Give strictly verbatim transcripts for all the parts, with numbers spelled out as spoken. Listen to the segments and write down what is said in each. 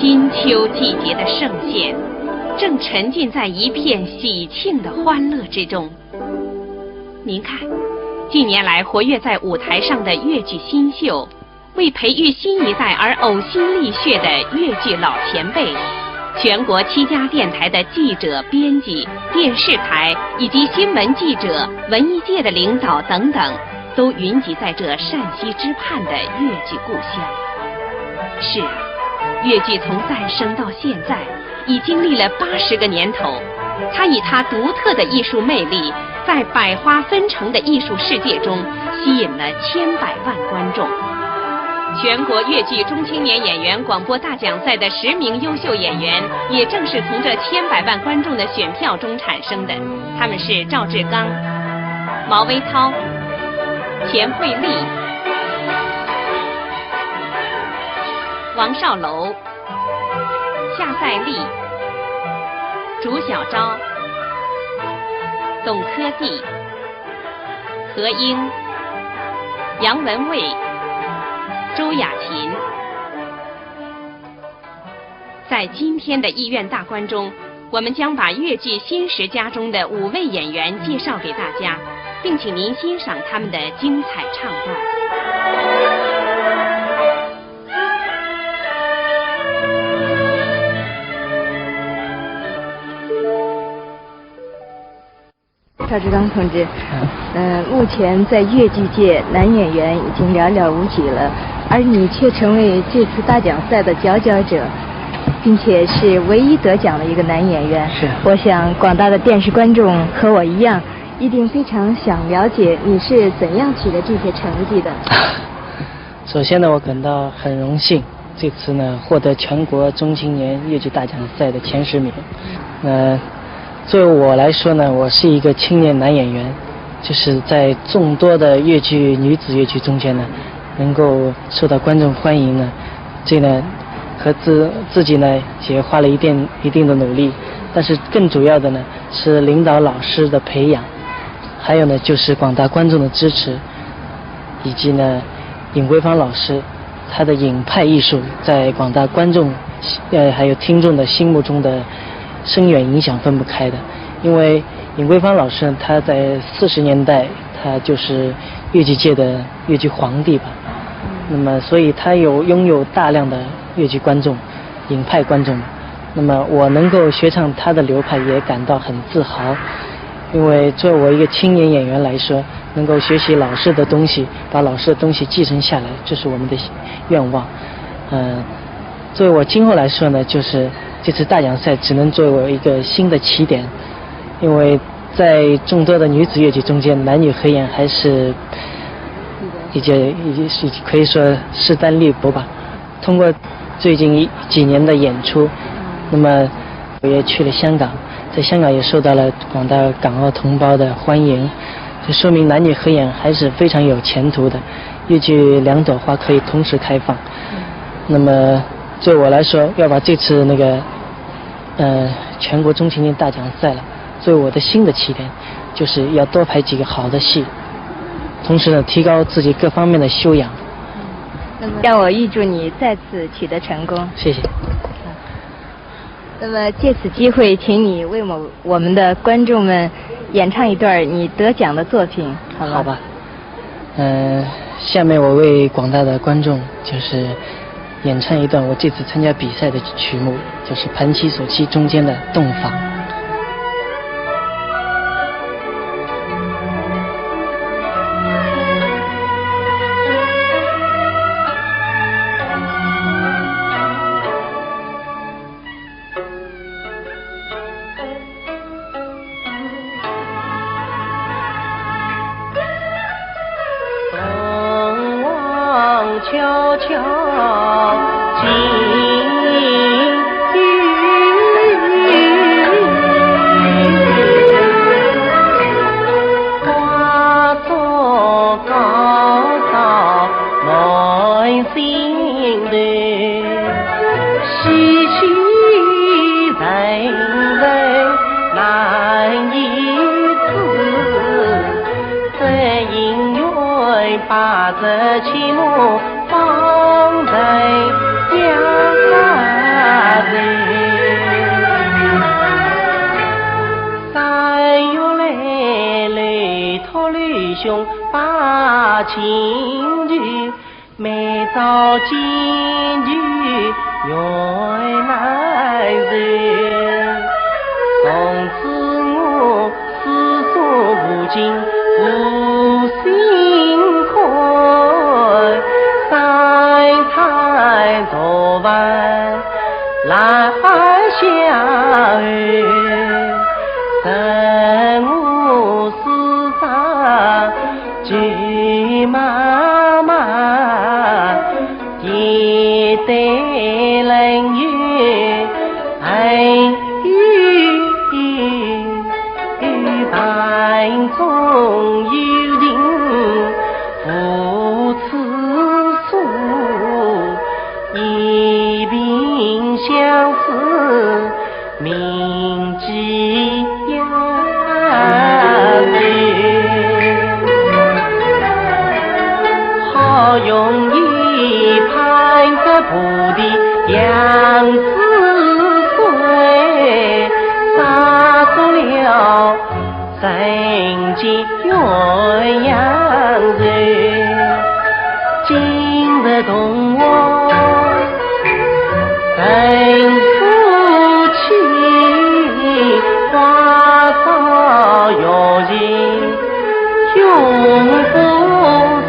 金秋季节的盛宴，正沉浸在一片喜庆的欢乐之中。您看，近年来活跃在舞台上的越剧新秀，为培育新一代而呕心沥血的越剧老前辈，全国七家电台的记者、编辑、电视台以及新闻记者、文艺界的领导等等，都云集在这陕西之畔的越剧故乡。是啊，越剧从诞生到现在，已经历了八十个年头。它以它独特的艺术魅力，在百花纷呈的艺术世界中，吸引了千百万观众。全国越剧中青年演员广播大奖赛的十名优秀演员，也正是从这千百万观众的选票中产生的。他们是赵志刚、毛维涛、钱惠丽、王少楼、夏赛丽、竺晓昭、董珂娣、何英、杨文卫、周雅琴。在今天的艺苑大观中，我们将把越剧新十佳中的五位演员介绍给大家，并请您欣赏他们的精彩唱段。赵志刚同志，嗯，目前在越剧界，男演员已经寥寥无几了，而你却成为这次大奖赛的佼佼者，并且是唯一得奖的一个男演员。是。我想广大的电视观众和我一样，一定非常想了解你是怎样取得这些成绩的。首先呢，我感到很荣幸，这次呢，获得全国中青年越剧大奖赛的前十名。呃，作为我来说呢，我是一个青年男演员，就是在众多的越剧，女子越剧中间呢，能够受到观众欢迎呢，这呢，和自，自己呢，也花了一定，一定的努力，但是更主要的呢，是领导老师的培养，还有呢，就是广大观众的支持，以及呢，尹桂芳老师，她的尹派艺术在广大观众，呃，还有听众的心目中的深远影响分不开的。因为尹桂芳老师呢，她在四十年代，她就是越剧界的越剧皇帝吧。那么，所以她有，拥有大量的越剧观众，尹派观众。那么，我能够学唱她的流派，也感到很自豪。因为作为我一个青年演员来说，能够学习老师的东西，把老师的东西继承下来，这是我们的愿望。嗯，作为我今后来说呢，就是这次大奖赛只能作为我一个新的起点，因为在众多的女子越剧中间，男女合演还是已经，已经是可以说势单力薄吧。通过最近一，几年的演出，那么我也去了香港，在香港也受到了广大港澳同胞的欢迎，这说明男女合演还是非常有前途的，越剧两朵花可以同时开放。那么对我来说，要把这次那个，呃，全国中青年大奖赛了，作为我的新的起点，就是要多排几个好的戏，同时呢，提高自己各方面的修养。那么，让我预祝你再次取得成功。谢谢。那么，借此机会，请你为我，我们的观众们演唱一段你得奖的作品，好吗？好吧。呃，下面我为广大的观众就是演唱一段我这次参加比赛的曲目，就是《盘棋索妻》中间的《洞房》。三月来来托里兄把亲眷，每朝见求原来人。从此我 四所无尽无心困，三餐昨饭来相候，任我四散急忙忙， 一对人有恩义，盘中有情无处诉，一鬓相思 铭记呀，好容易盼得菩提杨枝水，洒脱了 人间鸳鸯楼，今日同我成夫妻，花朝月夜永不散。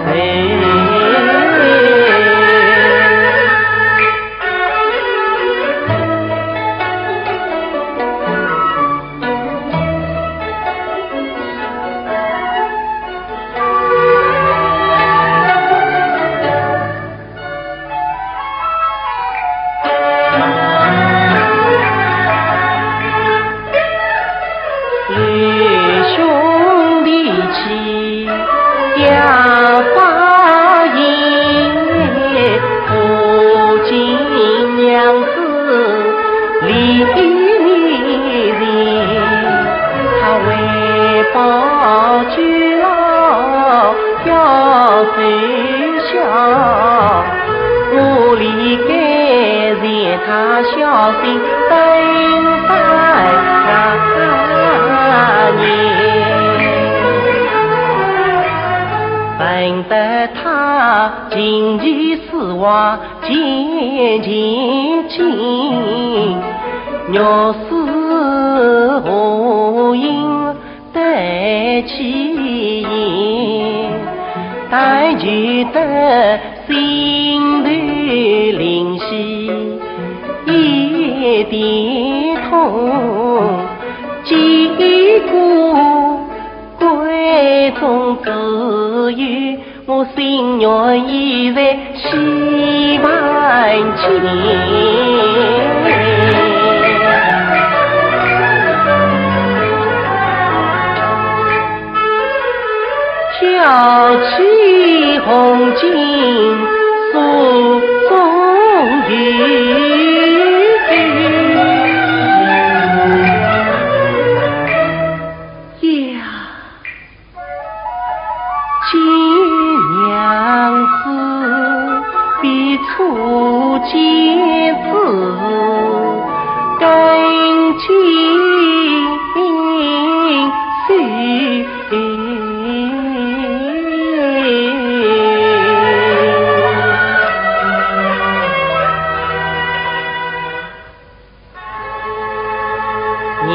娘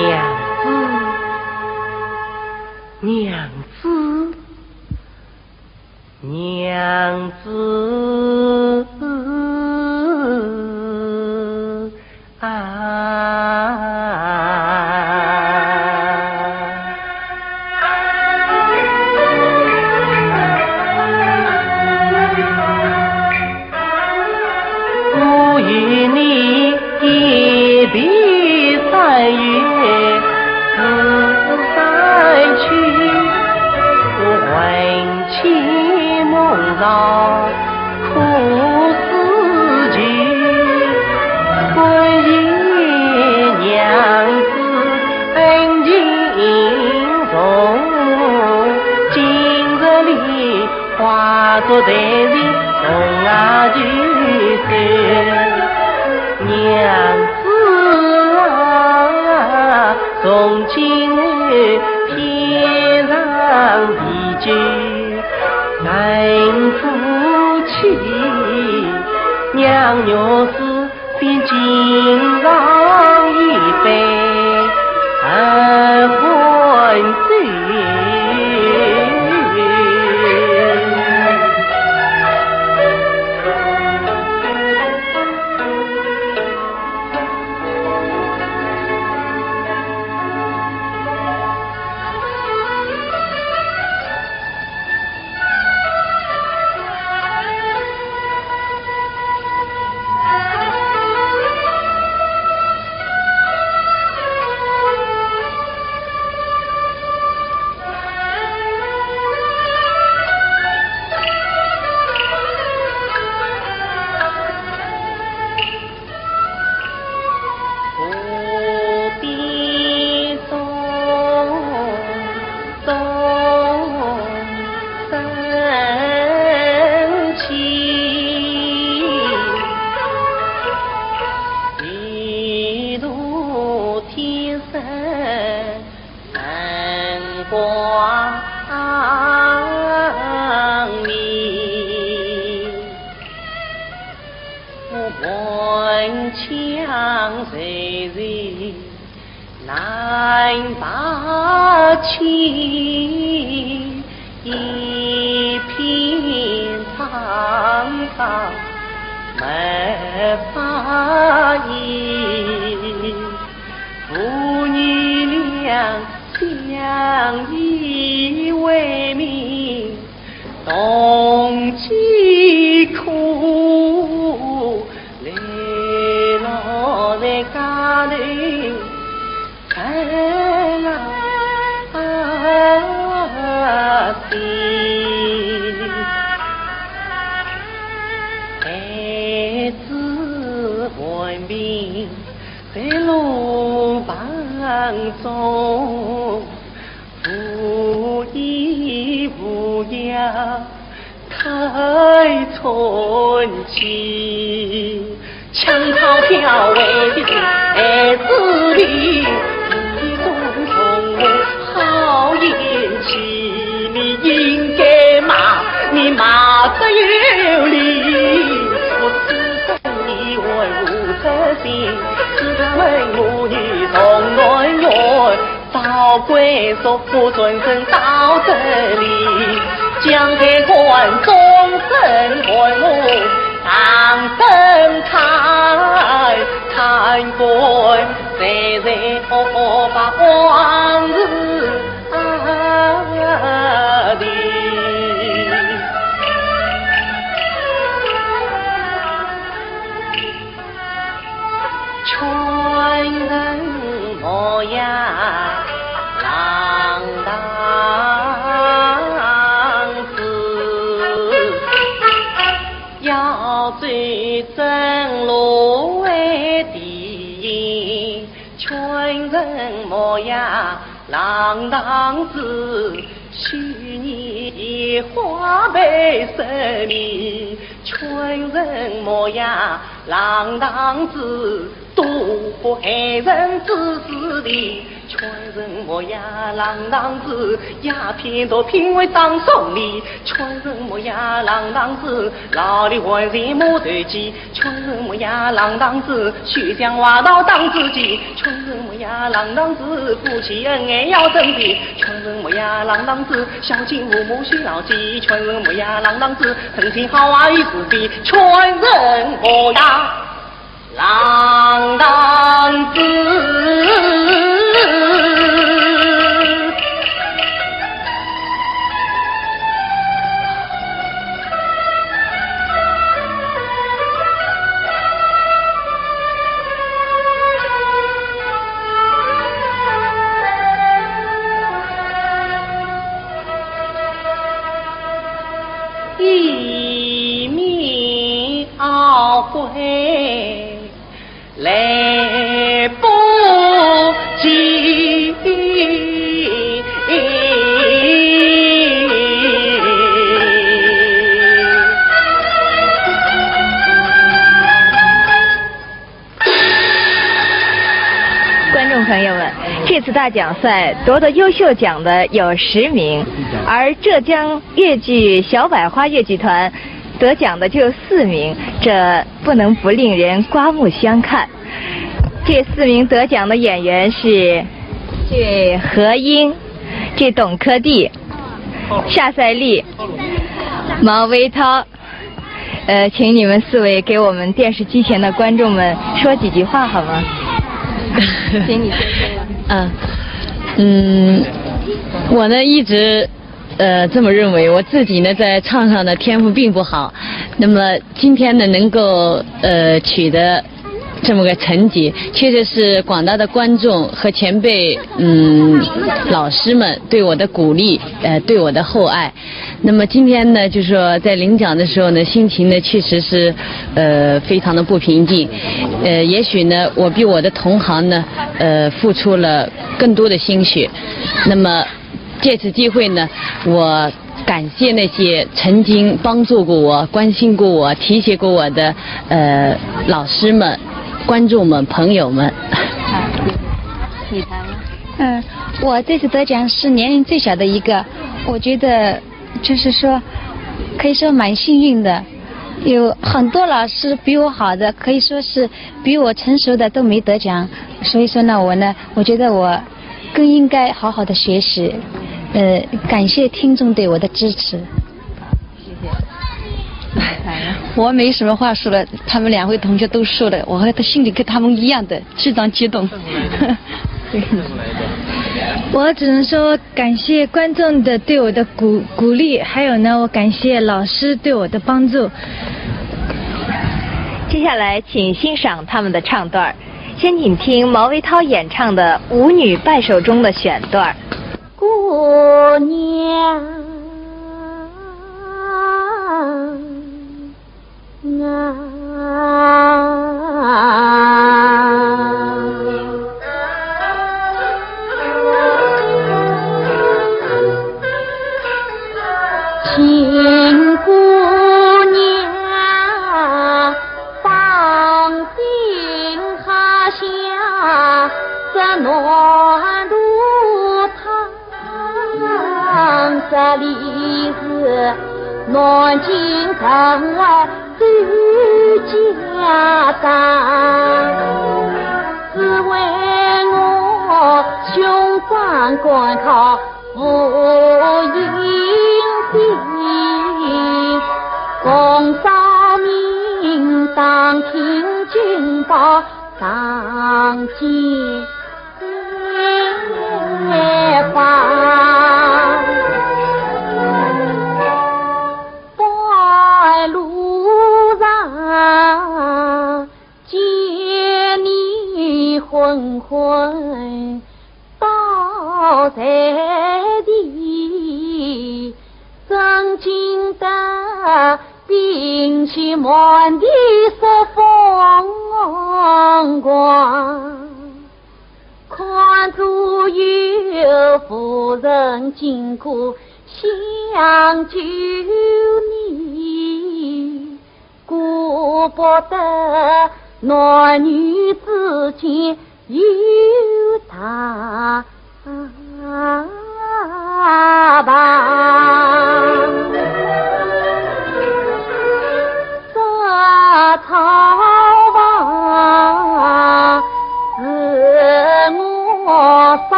子，娘子，娘子啊！娘子啊，从今后天长地久难夫妻，娘若是 便敬上一杯合欢酒。河边松松生青，一路天色春光明。 我满腔愁绪难排遣，一片苍苍没法言。父女两相依为命， 同饥苦，泪落在街头看啊心。孩子患病在路旁中， 无依无靠太寸气，抢钞票为的是孩子的，你种种好运气，你应该骂，你骂得有理。我此生你为父操心，只盼母女同团圆。 早归宿，我转身到这里，姜太官终身为我上灯开，贪官才才恶把往事啊的。 全城模样浪荡子，要走正路为第一。全城模样浪荡子，去年花被神迷。全城模样 浪荡子，多亏害人之事的。全城模样浪荡子，鸦片毒品为当送礼。全城模样浪荡子，老李还是木头鸡。全城模样浪荡子，休想歪道当子鸡。全城模样浪荡子，夫妻恩爱要珍惜。全城模样浪荡子，孝敬父母侍老妻。全城模样浪荡子， 真心好啊，一时的。全城模样浪荡子。一面懊悔来不及。四大奖赛夺得优秀奖的有十名，而浙江越剧小百花越剧团得奖的就四名，这不能不令人刮目相看。这四名得奖的演员是这何英、这董珂棣、夏赛丽、毛维涛。呃，请你们四位给我们电视机前的观众们说几句话好吗？请你先说吧。嗯，嗯，我呢一直呃这么认为，我自己呢在唱上的天赋并不好，那么今天呢能够呃取得这么个成绩，确实是广大的观众和前辈，嗯，老师们对我的鼓励，呃，对我的厚爱。那么今天呢，就是说在领奖的时候呢，心情呢确实是，呃，非常的不平静。呃，也许呢，我比我的同行呢，呃，付出了更多的心血。那么借此机会呢，我感谢那些曾经帮助过我、关心过我、提携过我的，呃，老师们、观众们、朋友们。嗯，我这次得奖是年龄最小的一个，我觉得就是说，可以说蛮幸运的。有很多老师比我好的，可以说是比我成熟的都没得奖，所以说呢，我呢，我觉得我更应该好好的学习。呃，感谢听众对我的支持。我没什么话说了，他们两位同学都说了，我和他心里跟他们一样的，非常激动。我只能说感谢观众的对我的鼓鼓励，还有呢，我感谢老师对我的帮助。接下来，请欣赏他们的唱段儿。先请听毛维涛演唱的舞女拜首中的选段儿。姑娘。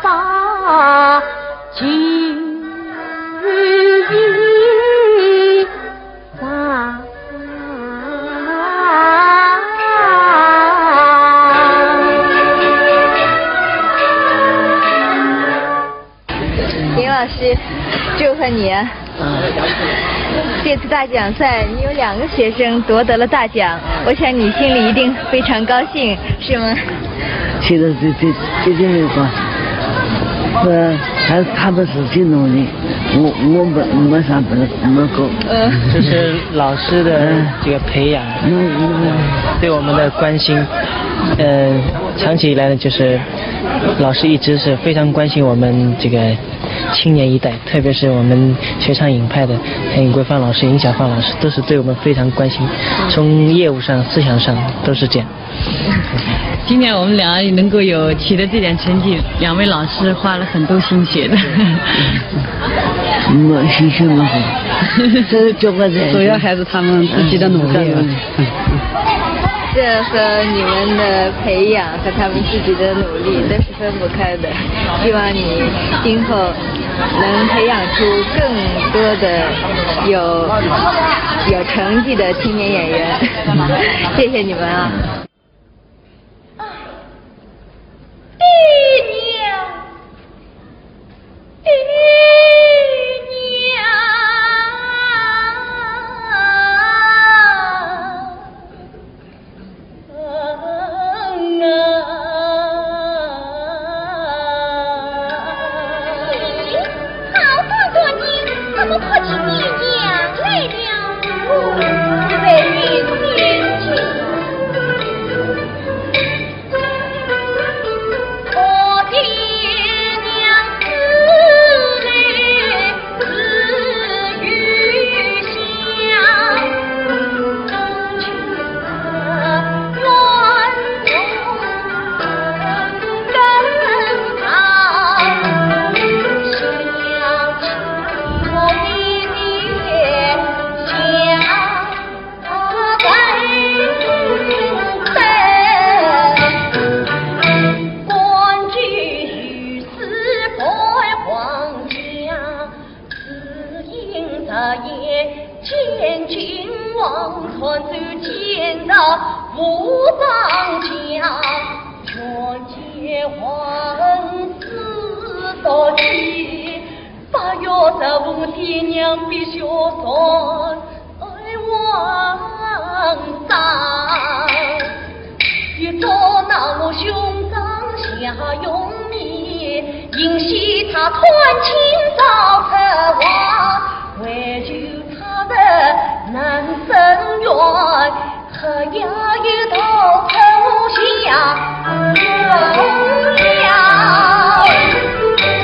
发情意上。林老师，祝贺你啊！ 这次大奖赛，你有两个学生夺得了大奖，我想你心里一定非常高兴，是吗？现在这这这这没关系，呃，还是他们自己努力，我我没没啥不能不能够。嗯。这是老师的这个培养，嗯嗯嗯。对我们的关心，呃，长期以来呢，就是老师一直是非常关心我们这个青年一代，特别是我们学唱影派的，像尹桂芳老师、尹小芳老师，都是对我们非常关心，从业务上、思想上都是这样。今年我们两人能够有取得这点成绩，两位老师花了很多心血的。嗯，心血蛮好，这是交关人。主要还是他们自己的努力啊。嗯。 这和你们的培养和他们自己的努力都是分不开的。希望你今后能培养出更多的有，有成绩的青年演员。谢谢你们啊。爹娘，爹娘。 好端端的，怎么哭起爹娘来了？我是被你骗去。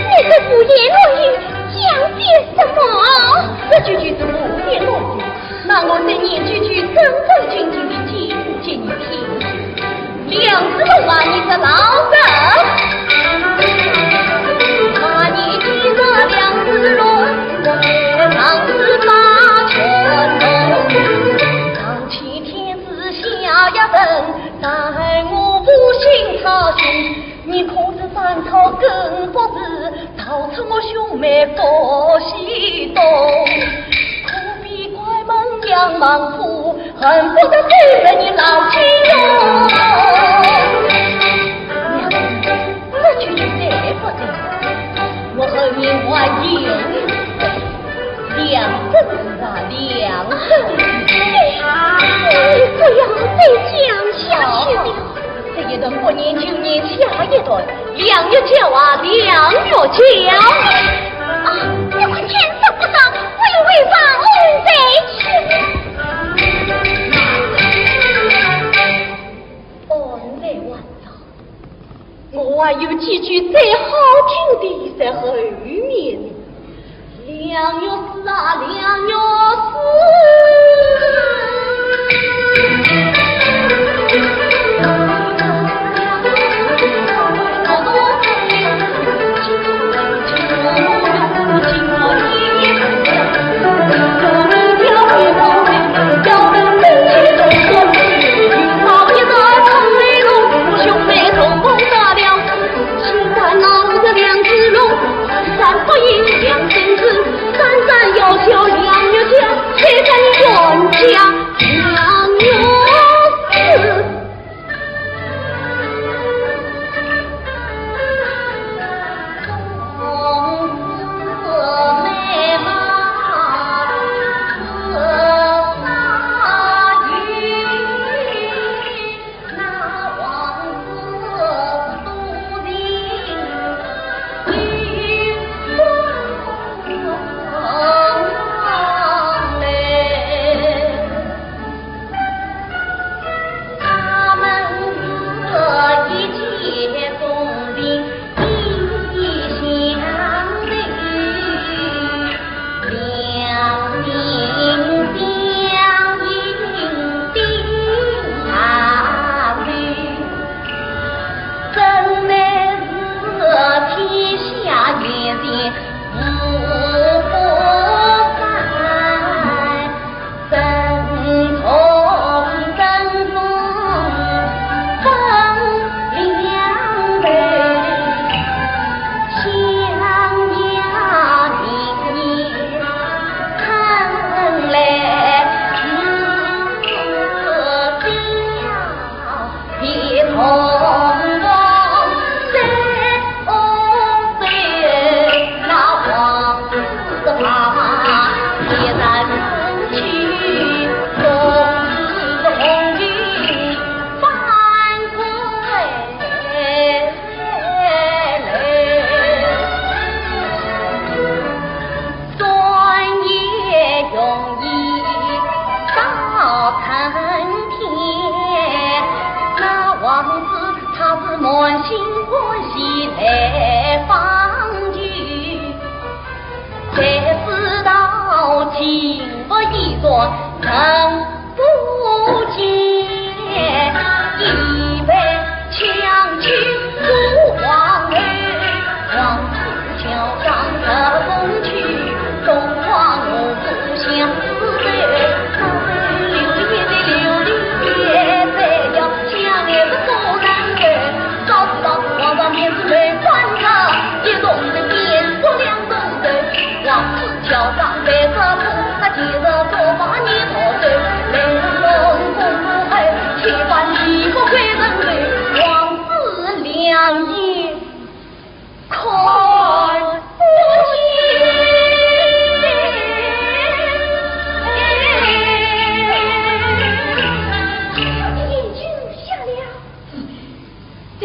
你这胡言乱语，讲些什么？这句句是胡言乱语，那我再念几句正正经经的经给你听。 这句句再不对，我后面还有一回。梁真是啊，梁真。你不要再讲下去了。这一段不念就念下一段，梁玉娇啊，梁玉娇。啊，你们天色不早，我要回房安睡去了。安睡还早。 我还有几句最好听的在后面呢。梁玉书啊，梁玉书。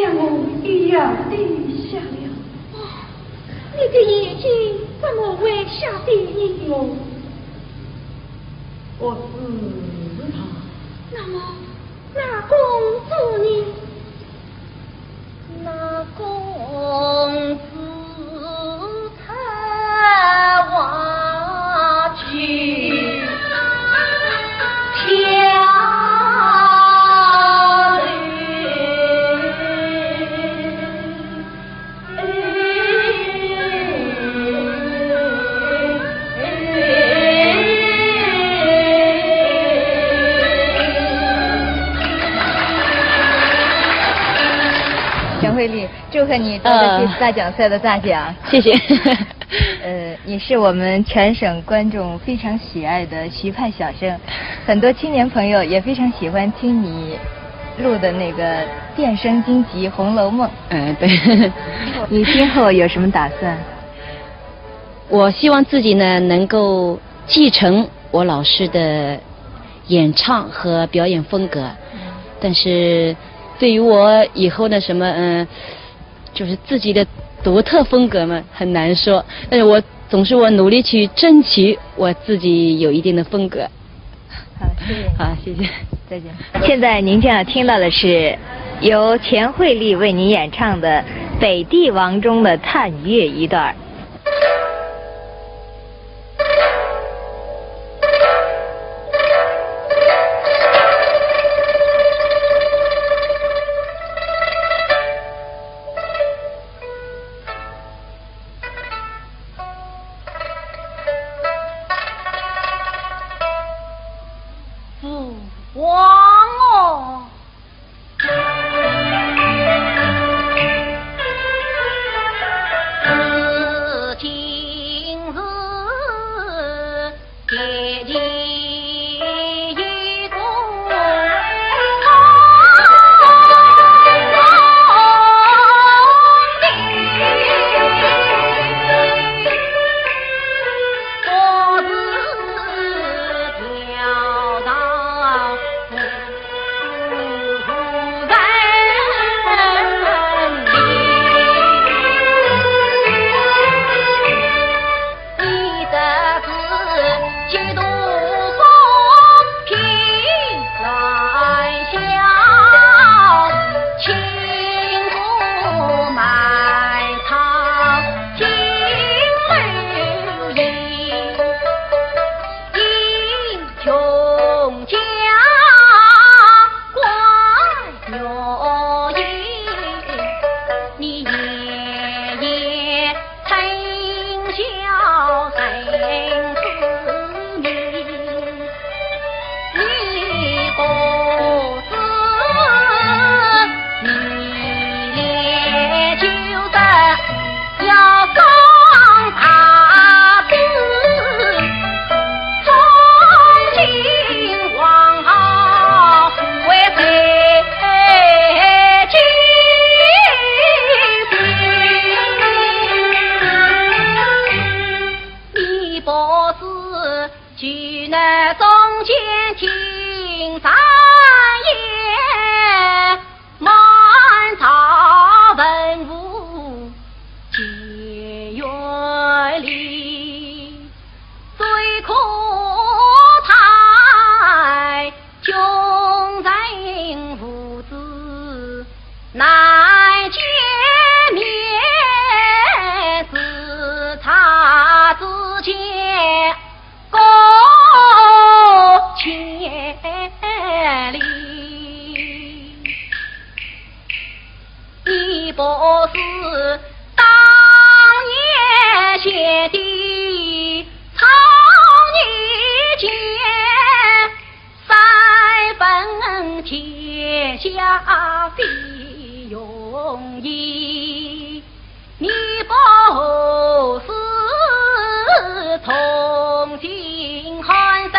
像我一样的瞎了。哦，你的眼睛怎么会瞎的呢？我，我是他。那么，那公子呢？那公子陈慧丽，祝贺你得了这次大奖赛的大奖。谢谢。呃，你是我们全省观众非常喜爱的徐派小生，很多青年朋友也非常喜欢听你录的那个电声金曲《红楼梦》。嗯，对。你今后有什么打算？我希望自己呢，能够继承我老师的演唱和表演风格，但是对于我以后的什么，嗯，就是自己的独特风格嘛，很难说。但是我总是我努力去争取我自己有一定的风格。好，谢谢。好，谢谢。再见。现在您将要听到的是由钱惠丽为您演唱的《北帝王》中的探月一段儿。父王哦。的草泥间，三分天下非容易。你不是从今寒舍，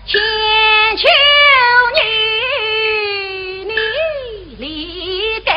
千秋女，你理该。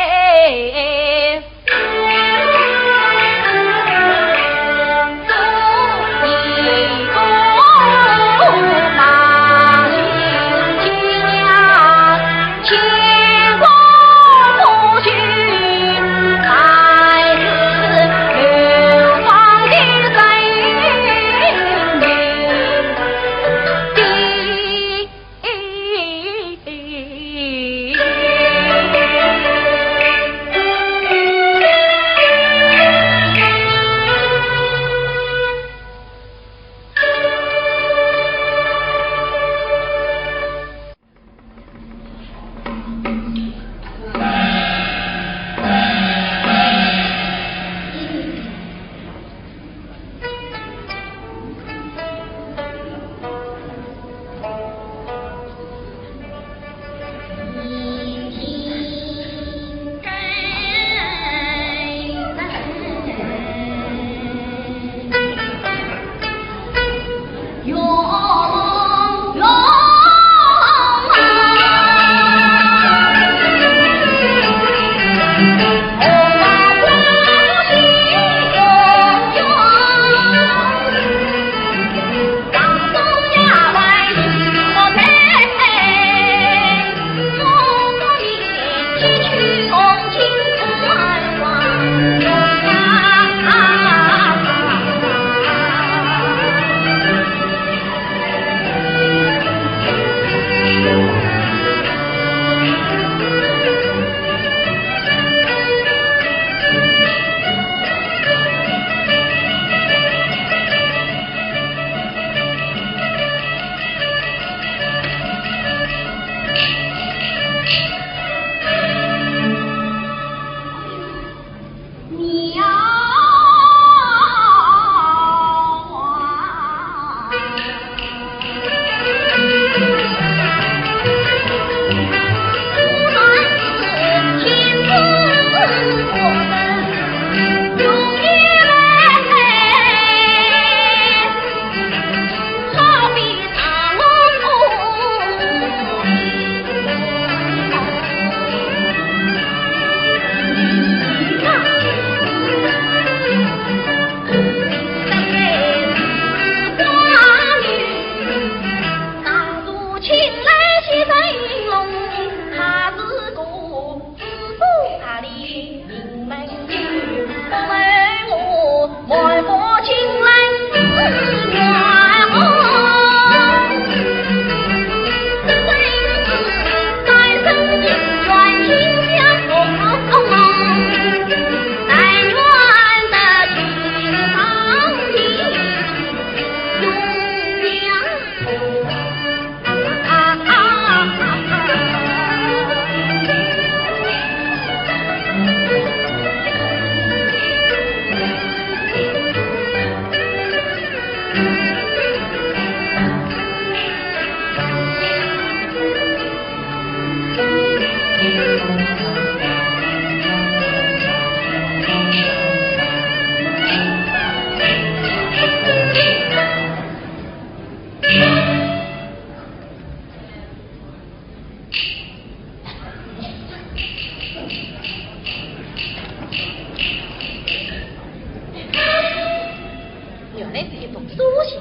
原来是一封书信。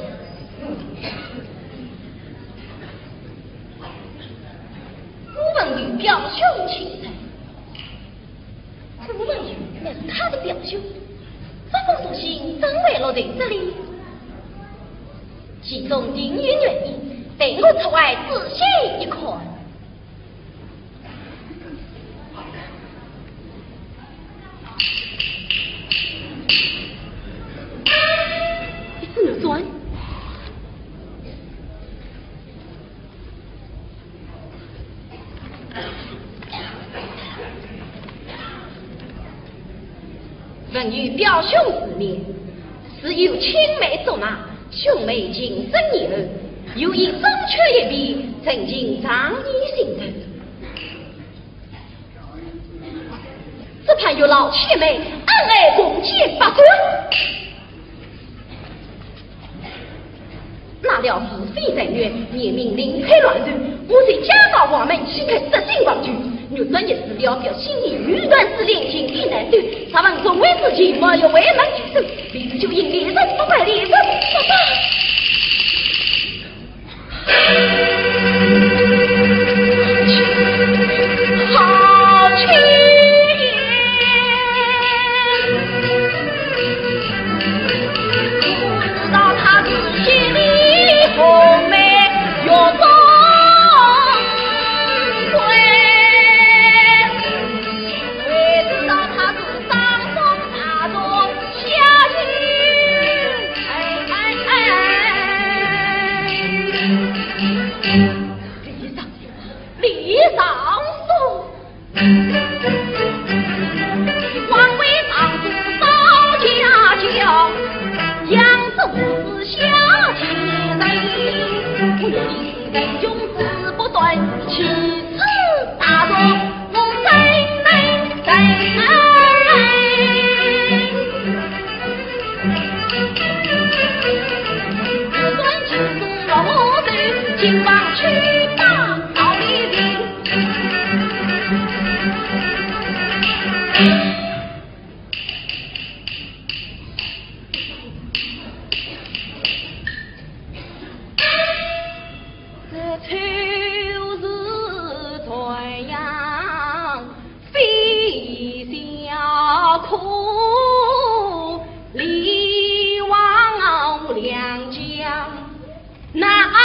我们与表兄请罪。 顾文友乃是他的表兄，这封书信怎会落在这里？其中定有原因，待我出外仔细一看。一只玉簪。 文友表兄之命，自幼青梅竹马，兄妹情深意厚，有意争取一比，增进长幼情谊。只盼月老牵媒，恩爱共结不散。 哪料是非人愿，年明灵胎乱流，我在家告王门，许配得亲王舅。玉尊一死，聊表心意，有缘之恋，情意难断。若问重会之期，莫要回门拒收，未必就因恋人不拜，恋人不拜。好气也！ 李尚书，李尚书。 这秋是传扬飞小可，李王两家 难见。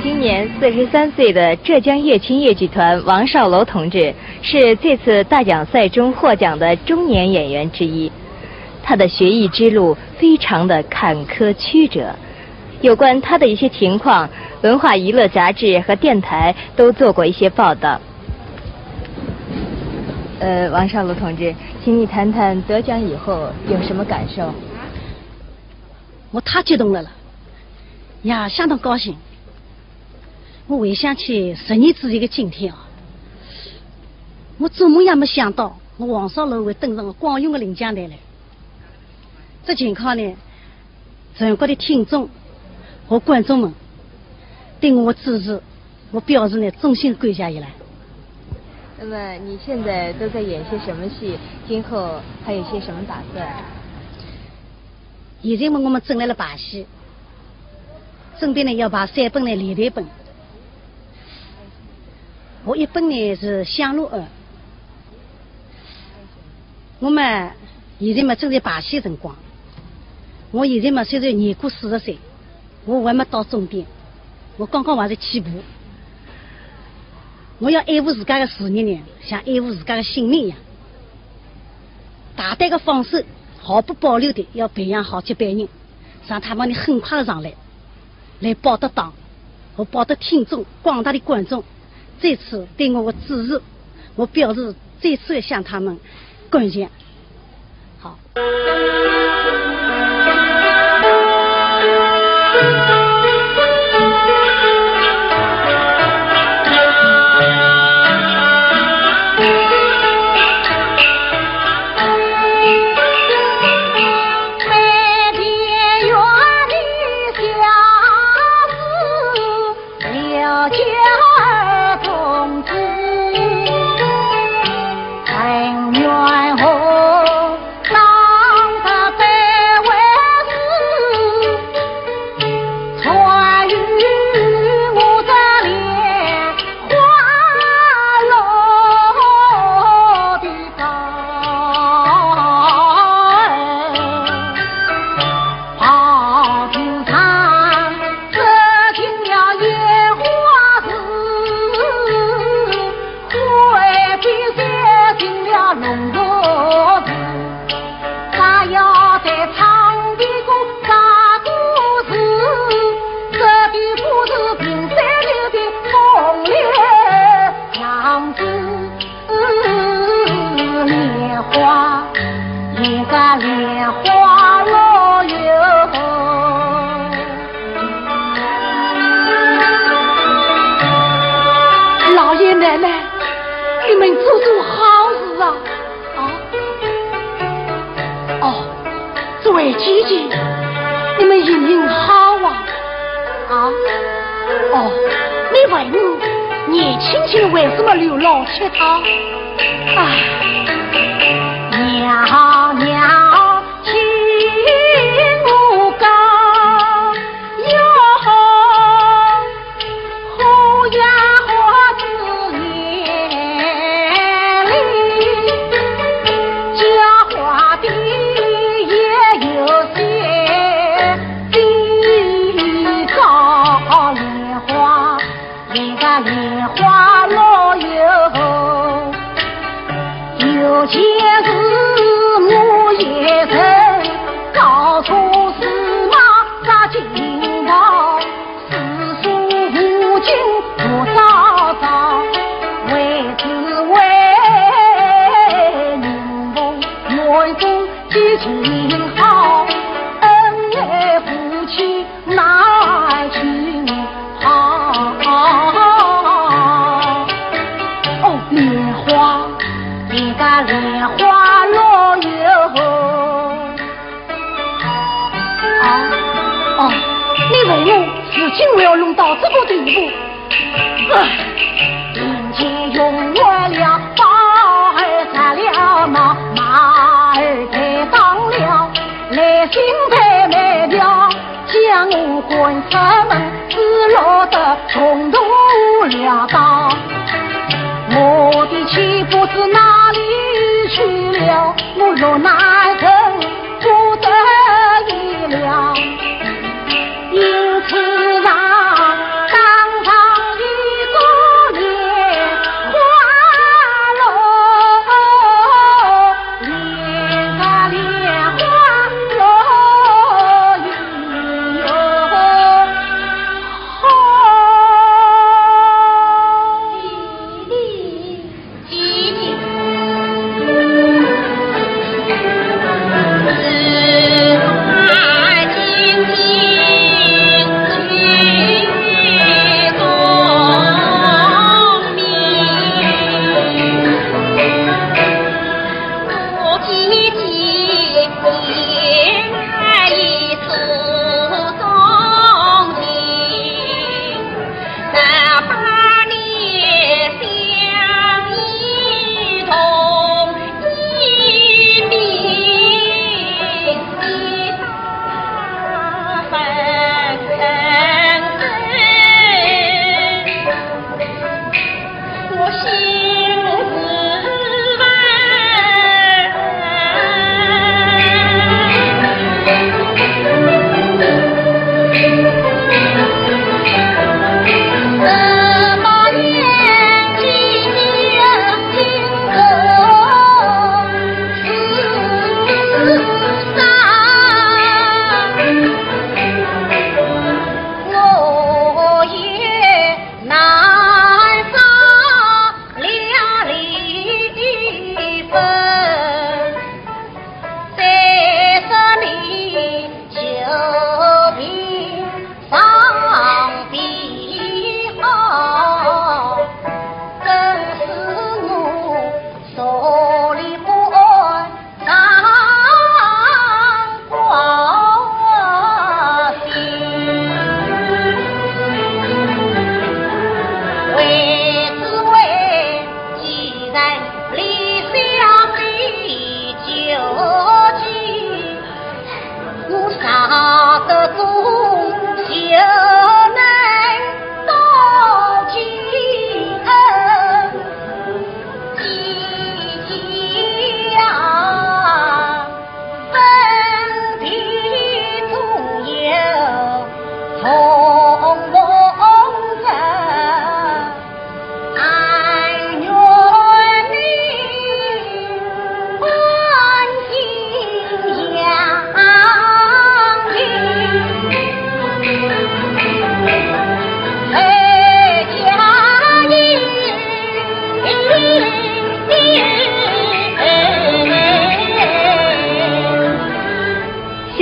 今年四十三岁的浙江乐清越剧团王少楼同志是这次大奖赛中获奖的中年演员之一。他的学艺之路非常的坎坷曲折，有关他的一些情况，文化娱乐杂志和电台都做过一些报道。呃，王少楼同志，请你谈谈得奖以后有什么感受？我太激动了啦，呀，相当高兴。我回想起十年之前的今天啊，我做梦也没想到，我王少楼会登上光荣的领奖台来。这情况呢， 全国的听众和观众们对我的支持，我表示呢衷心感谢伊拉。那么你现在都在演些什么戏？今后还有些什么打算？现在嘛，我们正辣辣排戏，准备呢要排三本呢连台本。我一本呢是《香罗庵》， 我嘛，现在嘛正在排戏辰光。我现在嘛虽然年过四十岁，我还没到终点，我刚刚还在起步。我要爱护自家的事业呢，像爱护自家的性命一样。大胆的放手，毫不保留的要培养好接班人，让他们呢很快的上来。 来报答党，和报答听众，广大的观众，这次对我的支持，我表示再次的向他们感谢。好。奶奶，你们做做好事啊！啊？哦，这位姐姐，你们行行好啊！啊？哦，你问我年轻轻为什么留老乞讨？唉。娘娘，听我讲哟。 哦，莲花，一个莲花落哟。 啊，哦，你问我事情为何弄到这个地步？唉。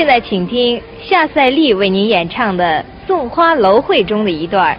现在请听夏赛丽为您演唱的《送花楼会》中的一段儿。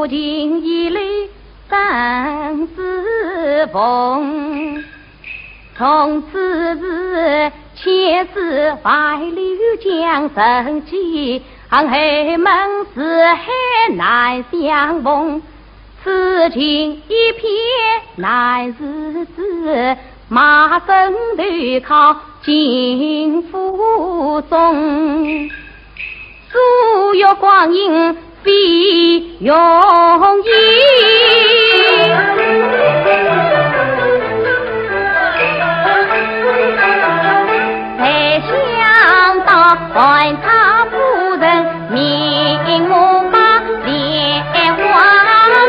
情一流生子凤，从此是千世万流江山际，恨后门四海难相逢。此情一片难自制，卖身投靠金府中。 岁月光阴飞永远，才想到寒窗夫人命我把莲花梦。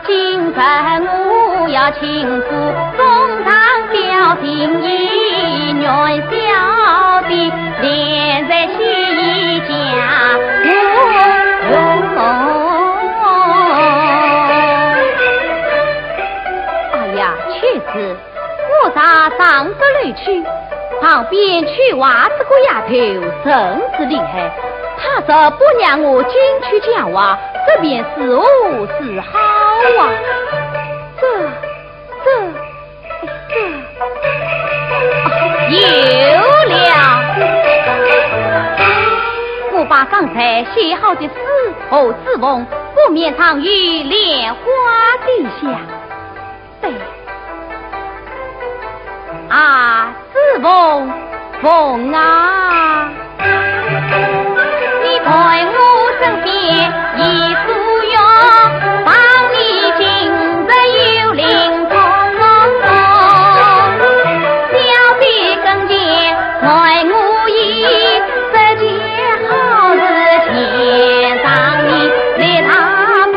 今日我要亲自送上表情，与阮小姐连在西厢。哎呀，秋子， 我家上得楼去，旁边秋华这个丫头甚是厉害，她若不让我进去讲话，这便如何是好啊？这，这，这，啊，有了！我把刚才写好的诗和纸凤，封面上有莲花的像。 对。啊，子凤，凤啊！你在我身边已无用，望你今日有灵通。小姐跟前待我一，这件好事，请上你立大功。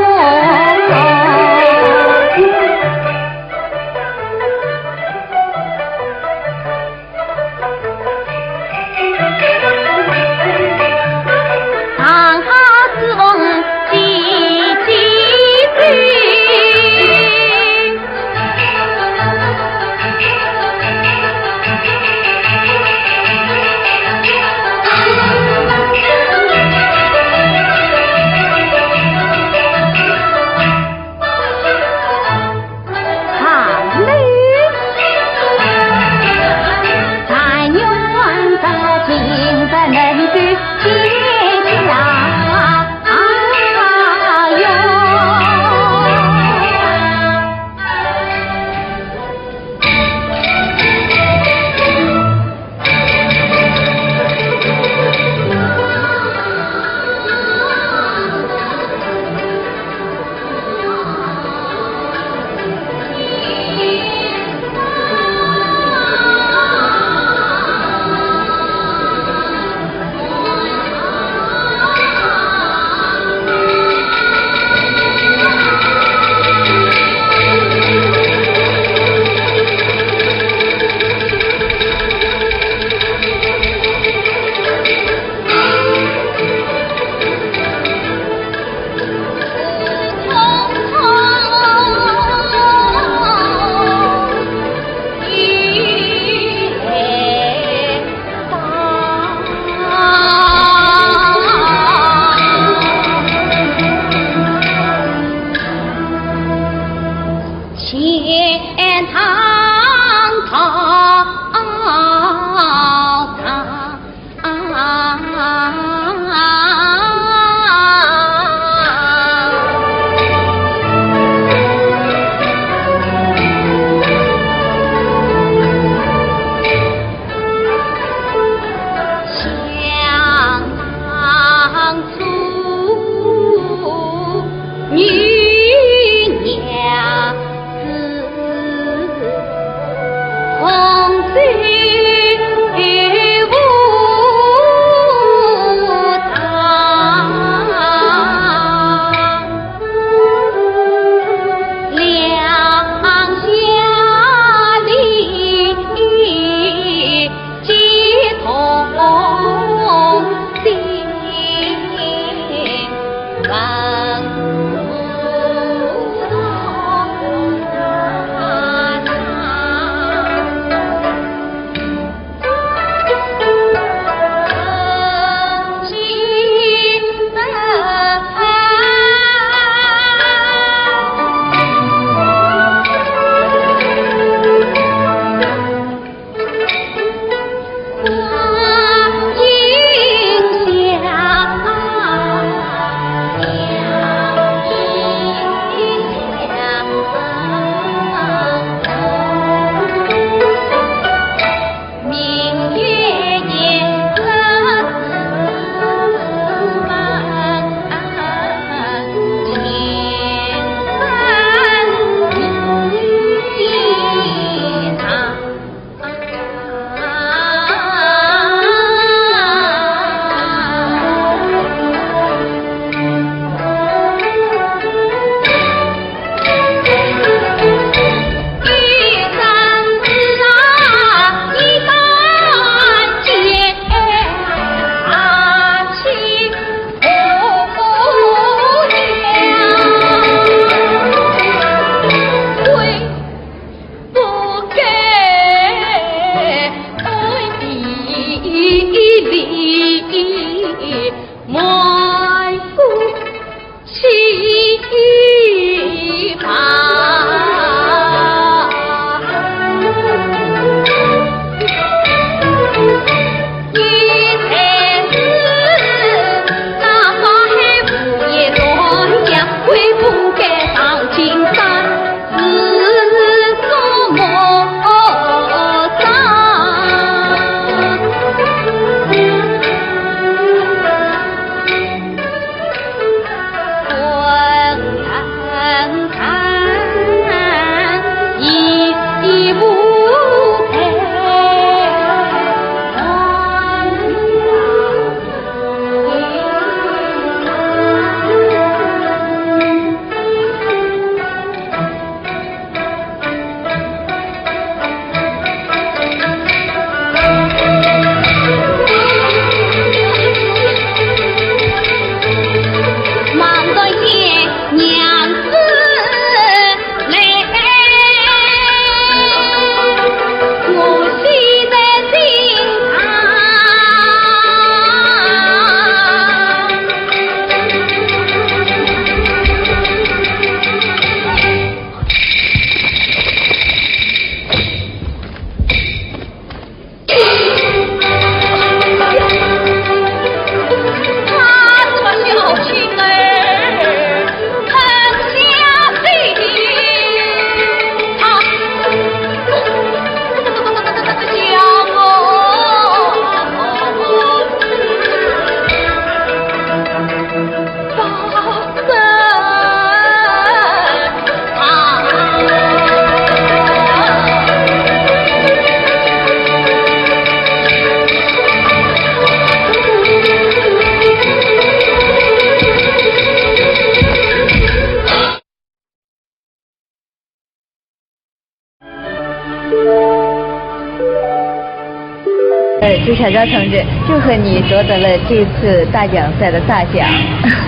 呃，朱小昭同志，祝贺你夺得了这次大奖赛的大奖。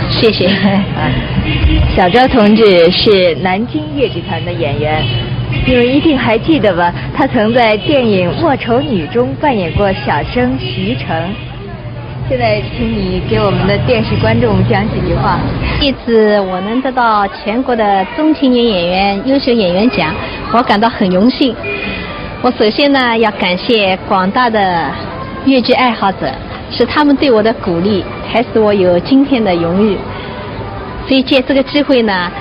谢谢。啊，小昭同志是南京越剧团的演员，你们一定还记得吧？他曾在电影《莫愁女》中扮演过小生徐成。现在请你给我们的电视观众讲几句话。这次我能得到全国的中青年演员优秀演员奖，我感到很荣幸。我首先呢，要感谢广大的越剧爱好者，是他们对我的鼓励，才使我有今天的荣誉。所以借这个机会呢，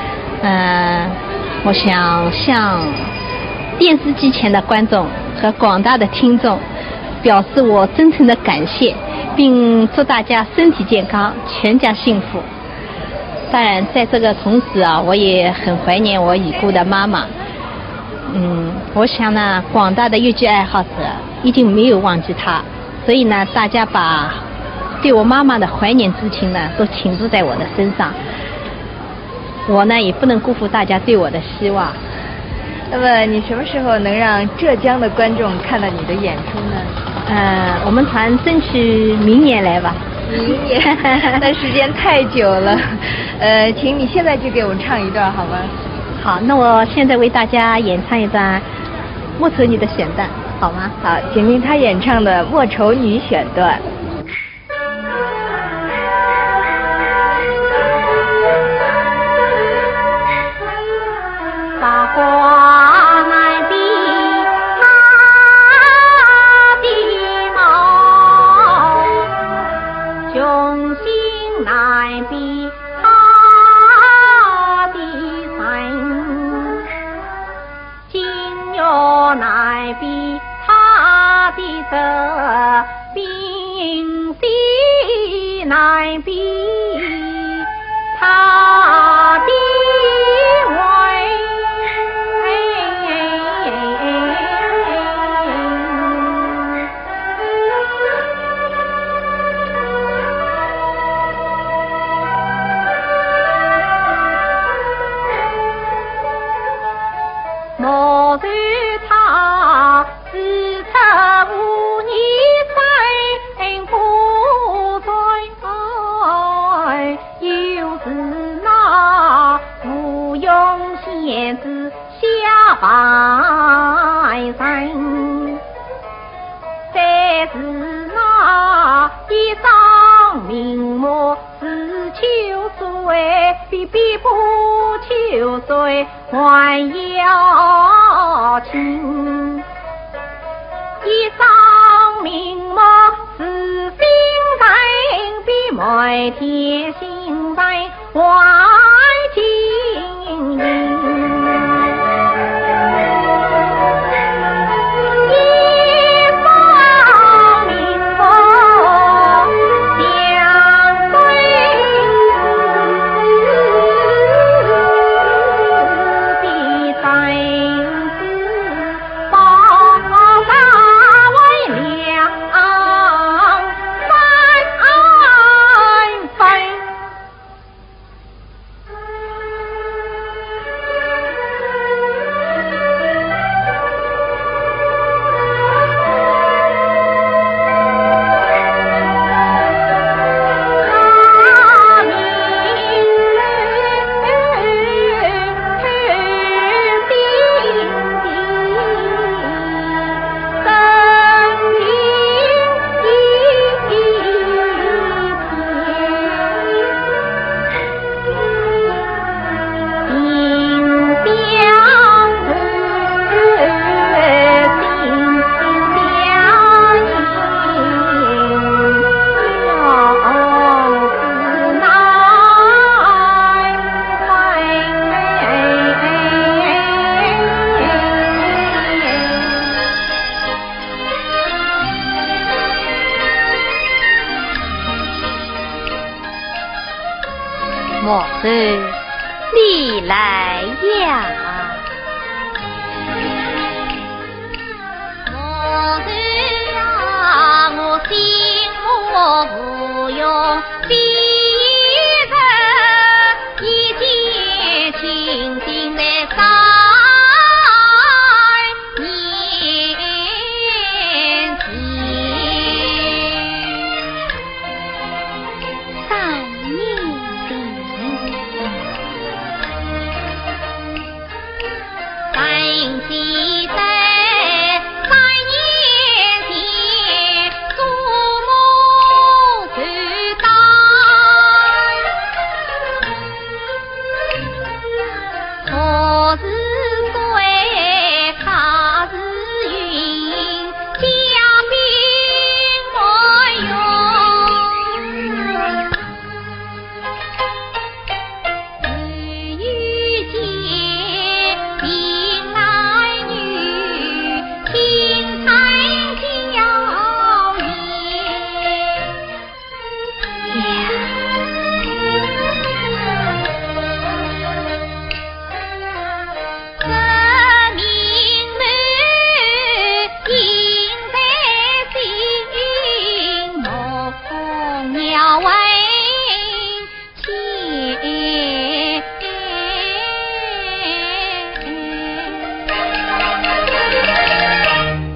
呃，我想向电视机前的观众和广大的听众表示我真诚的感谢，并祝大家身体健康，全家幸福。当然，在这个同时啊，我也很怀念我已故的妈妈。嗯，我想呢，广大的越剧爱好者一定没有忘记她，所以呢，大家把对我妈妈的怀念之情呢，都倾注在我的身上。我呢，也不能辜负大家对我的希望。那么你什么时候能让浙江的观众看到你的演出呢？呃，我们团争取明年来吧。明年？那时间太久了。呃，请你现在就给我们唱一段好吗？好，那我现在为大家演唱一段《莫愁女》的选段，好吗？好，请听她演唱的《莫愁女》选段。还要紧。一双明目似星辰，比满天星辰还晶莹。一双明目像水的 墨子，你来呀。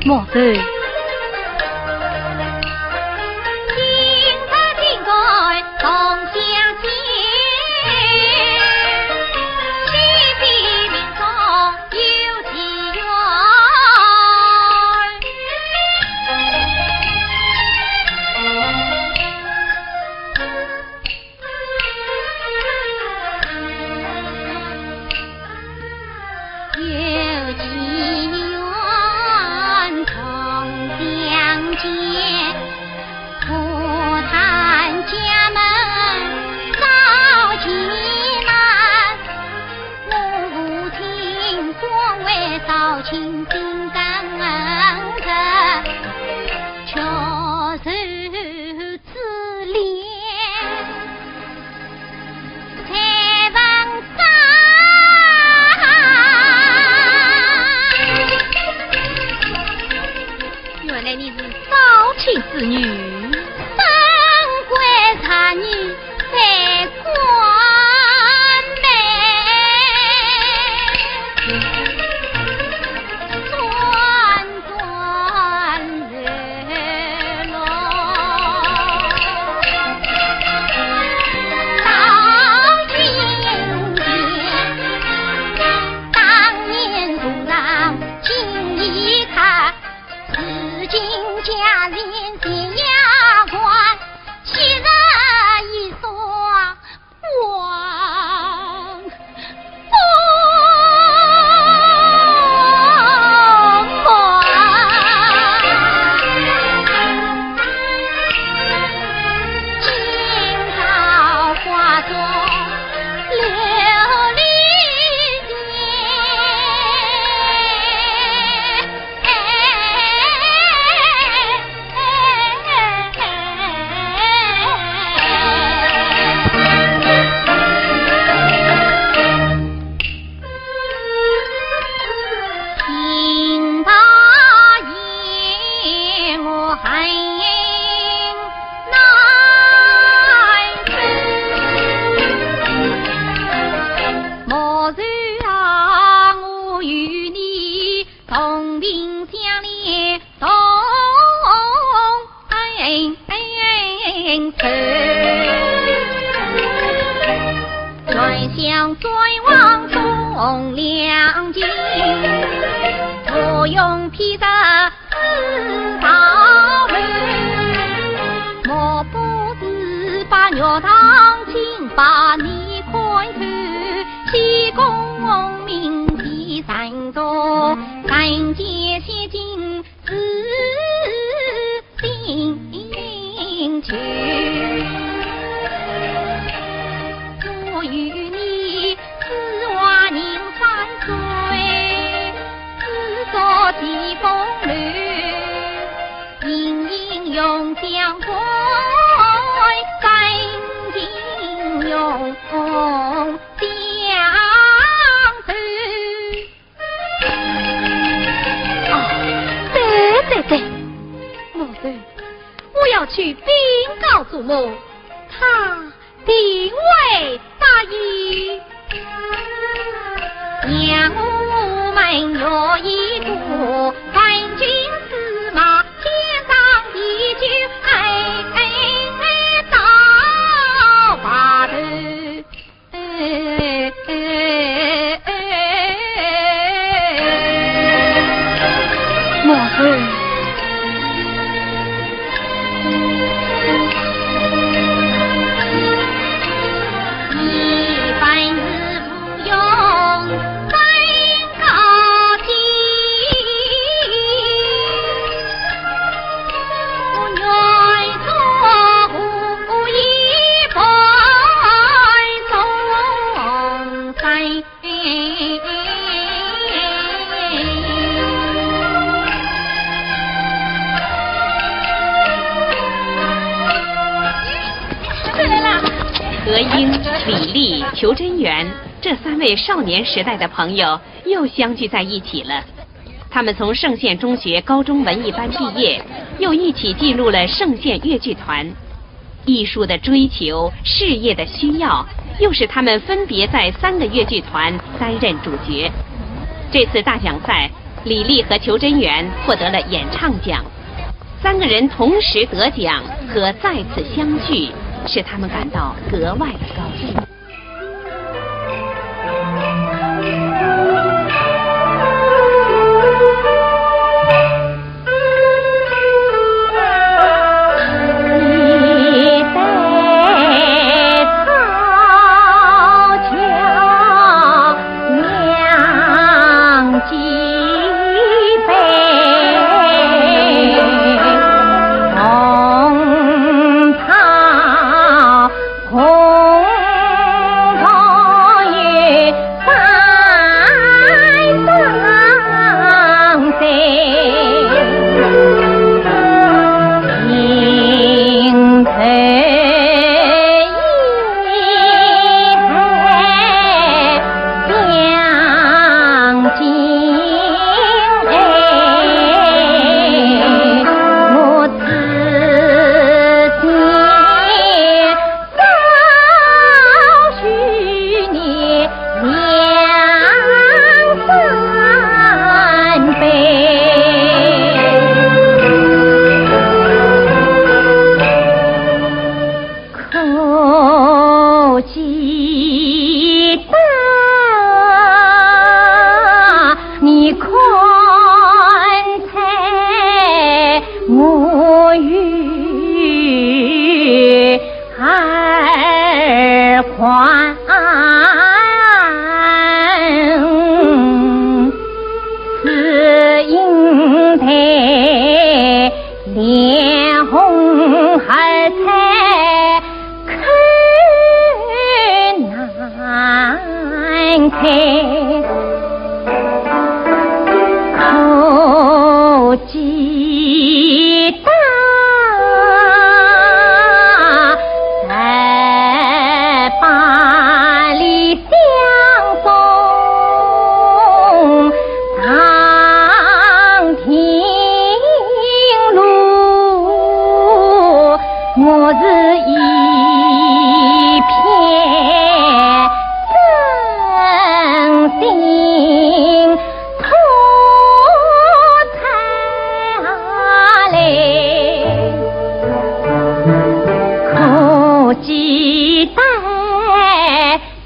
墨子。转向转望东梁京，我用披着紫袍楼，莫不是把玉堂金把你看透，西宫明的山中，人间仙境 自心去。我与你只话人山水，只做西风流，隐隐用香归，山尽用香头。 啊，对对对，母后，我要去禀告祖母，她定会答应。让我们约一个，赶紧司马，添上一句，哎，哎，哎，到码头。 母后。何英、李丽、裘贞元这三位少年时代的朋友又相聚在一起了。他们从圣县中学高中文艺班毕业，又一起进入了圣县越剧团。 艺术的追求、事业的需要，又使他们分别在三个越剧团担任主角。这次大奖赛，李丽和裘贞元获得了演唱奖。三个人同时得奖和再次相聚，使他们感到格外的高兴。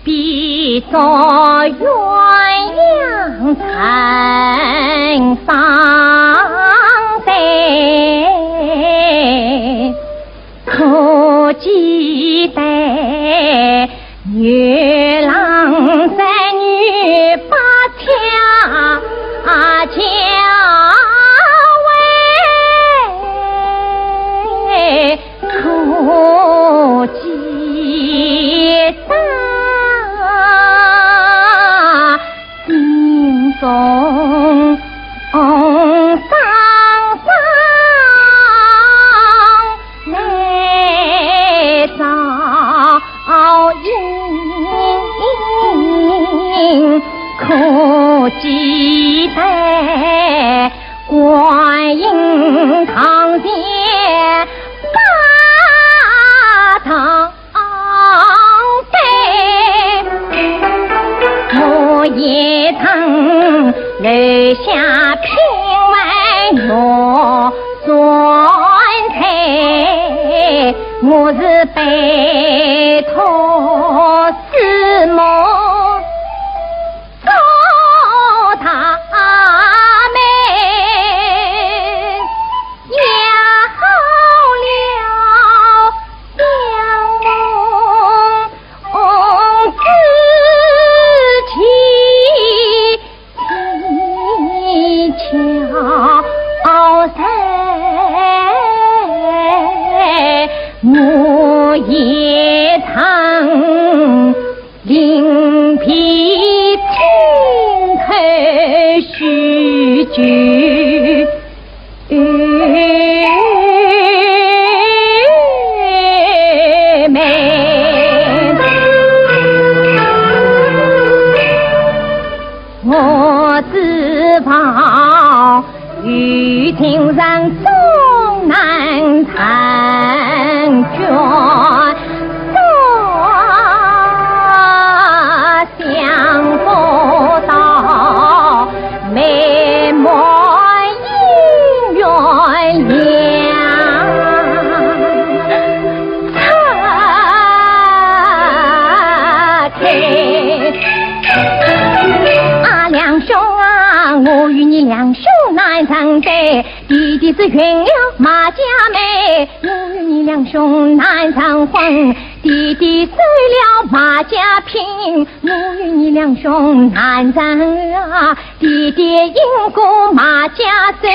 比作鸳鸯成双对，可期待牛郎织女把恰巧为。 可期待心中伤伤来照应，可期待 观音堂前拜堂对，我也曾留下品味玉簪钗，我是拜托师母 告他们，也好了相逢之期，恰巧在我也曾 另辟亲口许久。 我知道有情人终难成眷，早想不到美满姻缘呀。 啊，两兄啊，我与你两兄难成对，爹爹是运了马家媒，我与你两兄难成婚，爹爹收了马家聘，我与你两兄难成啊。 爹爹因故马家走，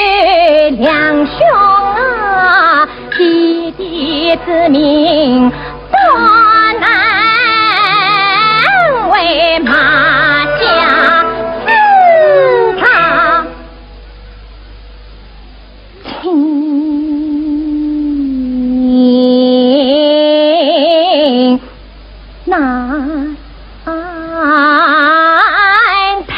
两兄啊，爹爹之命不能为马家死他亲。 难配。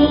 接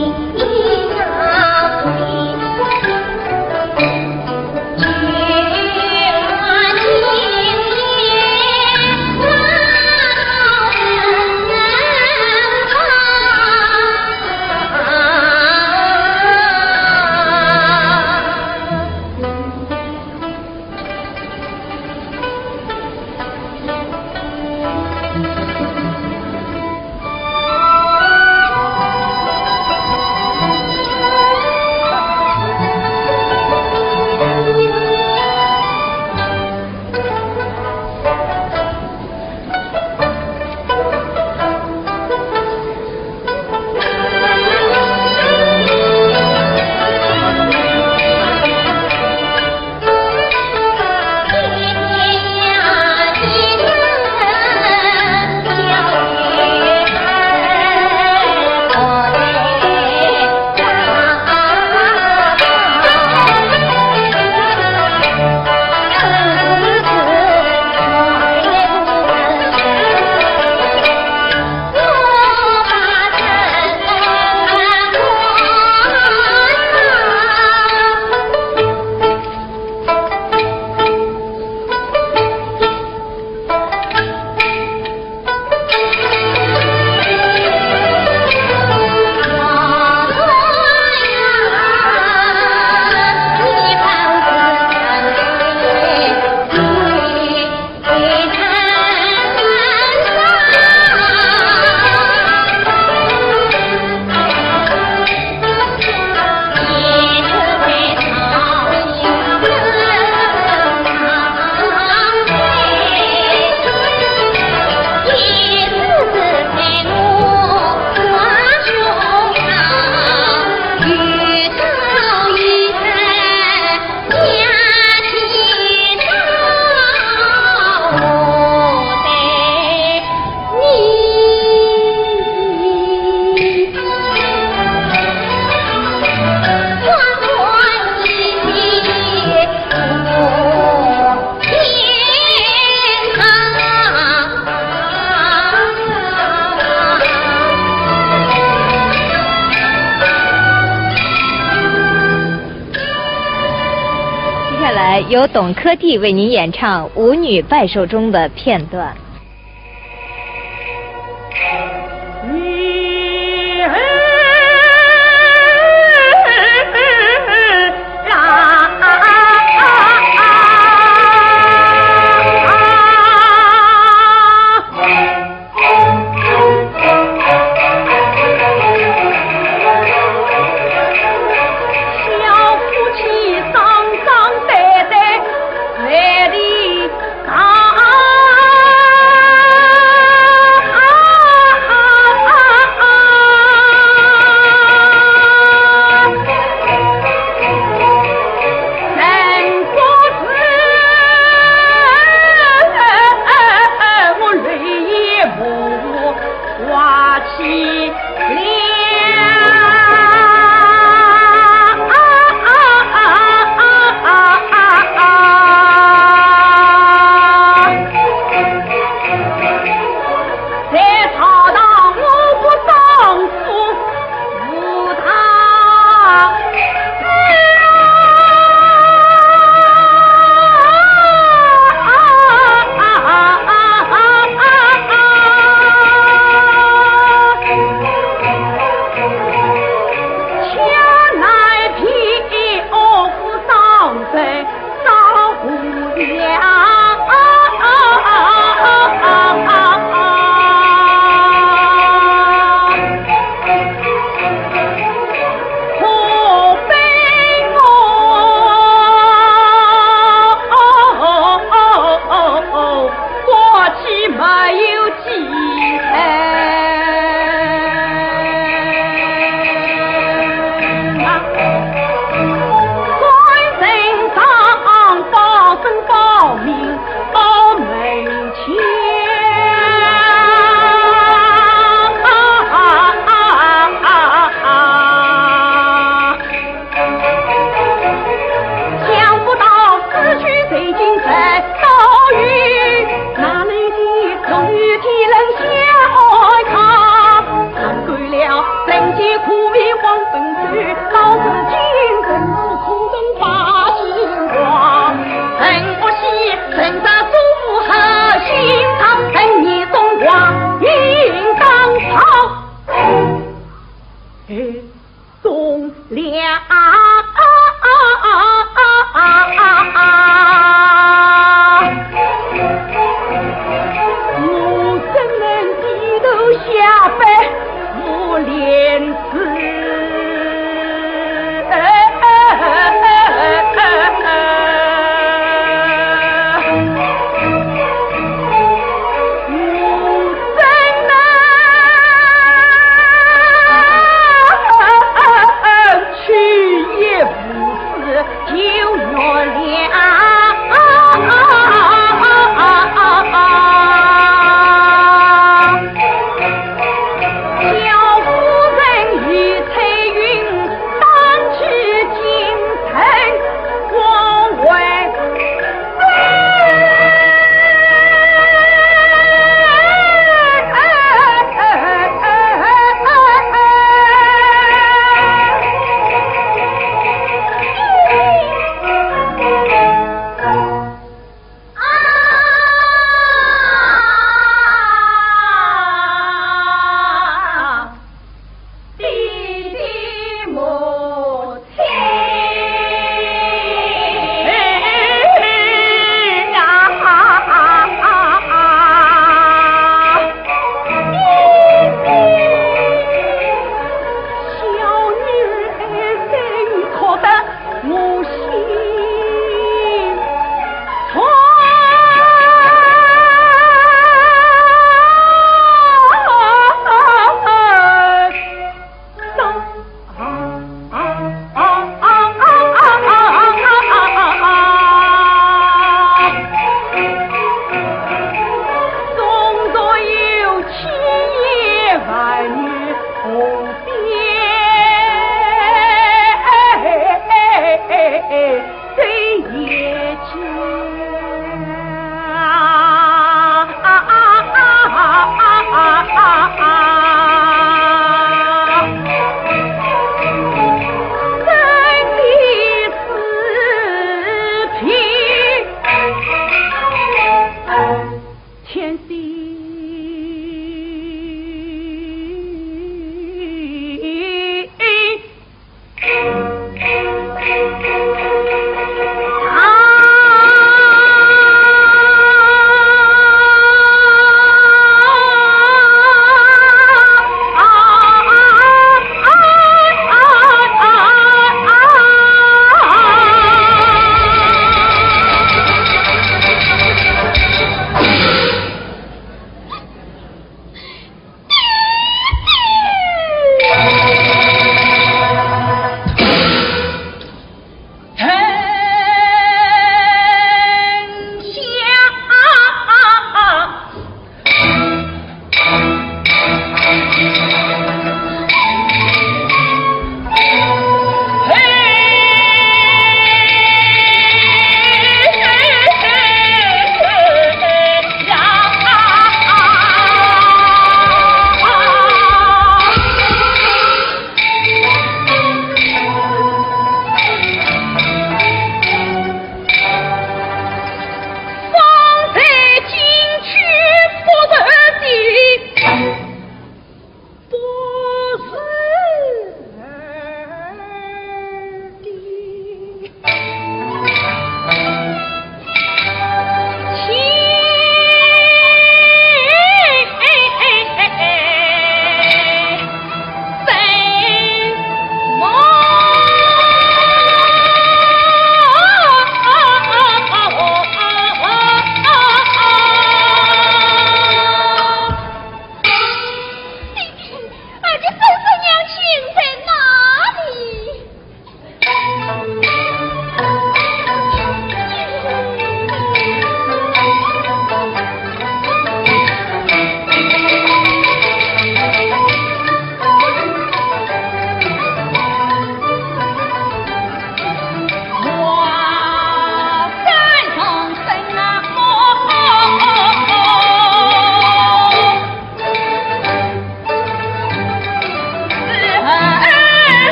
下来由董珂棣为您演唱《舞女拜寿》中的片段。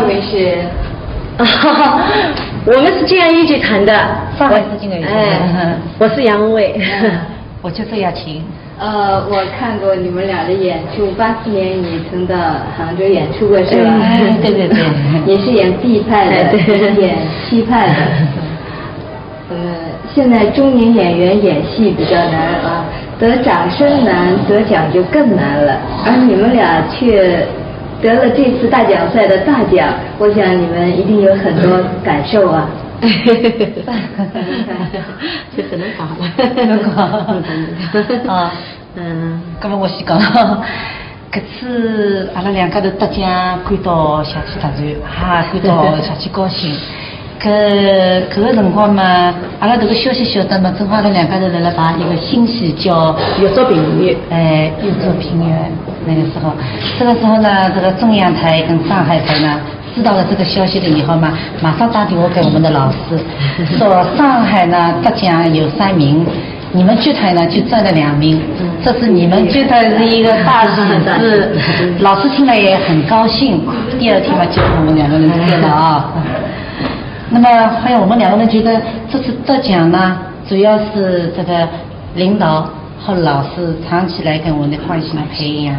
我们是，我们是静安一剧团的。上海是静安一剧团。哎，我是杨伟。嗯，我叫周雅琴。呃，我看过你们俩的演出，八四年你曾到杭州演出过，是吧？哎，对对对。你是演B派的，哎，对。我演C派的。呃，现在中年演员演戏比较难啊，得掌声难，得奖就更难了。而你们俩却得了这次大奖赛的大奖，我想你们一定有很多感受啊。这只能讲了。能讲。啊，嗯。搿么我先讲。搿次阿拉两家头得奖，感到邪气大，也感到邪气高兴。搿，搿个辰光嘛，阿拉迭个消息晓得嘛，正好阿拉两家头辣辣排一个新戏叫《月作平原》。哎，《月作平原》。那个时候，这个时候呢，这个中央台跟上海台呢，知道了这个消息了以后嘛，马上打电话给我们的老师，说上海呢得奖有三名，你们剧团呢就占了两名，这是你们剧团是一个大喜事。老师听了也很高兴，第二天嘛就我们两个人去了啊。那么还有我们两个人觉得这次得奖呢，主要是这个领导和老师长期来跟我们的关系的培养，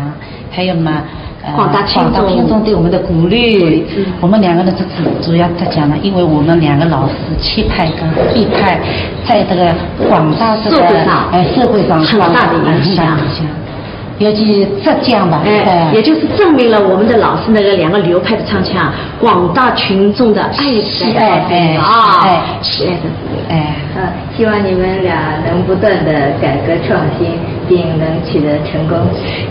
还有嘛，呃，广大听众，广大听众对我们的鼓励。我们两个人这次主要得奖呢，因为我们两个老师，C派跟B派，在这个广大这个，社会上，哎，社会上很大的影响。很大的影响。尤其浙江吧，哎，哎。也就是证明了我们的老师那个两个流派的唱腔，广大群众的爱戴，喜爱，哎，啊，喜爱。喜爱的。哎。嗯，希望你们俩能不断地改革创新，并能取得成功。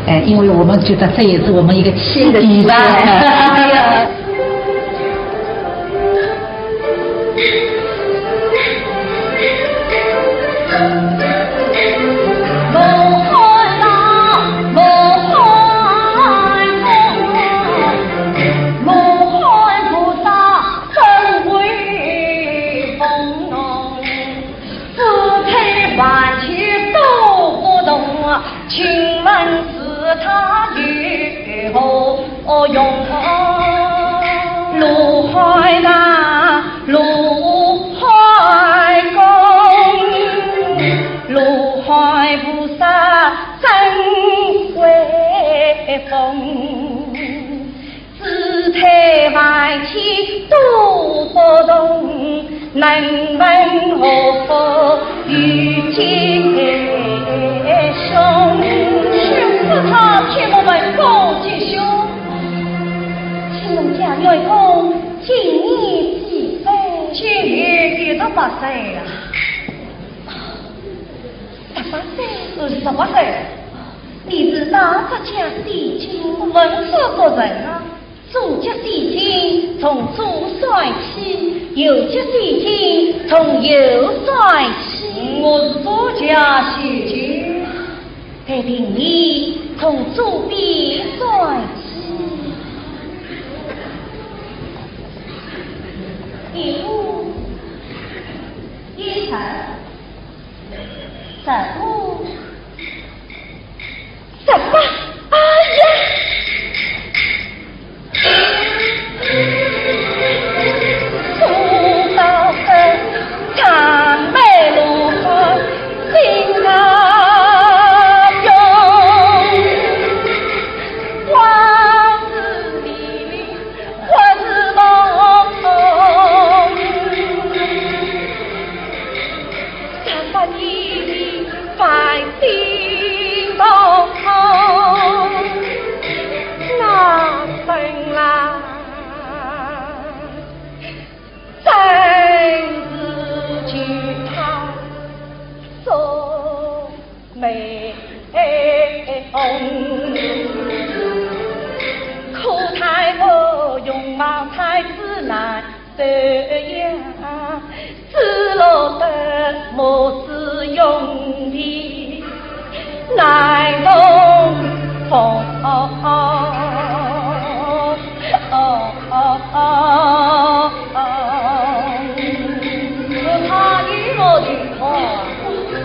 哎，因为我们觉得这也是我们一个新的起点。哎呀。请问他，请问他，请问他，请问家院公今年几岁？今年一十八岁呀。十八岁？呃，十八岁。你是哪只脚先进？文武各人啊。 左脚先进，从左帅起，右脚先进，从右帅起。我是左脚先进。待定，你从左边帅起。一步，一步。 十五，十八，哎呀！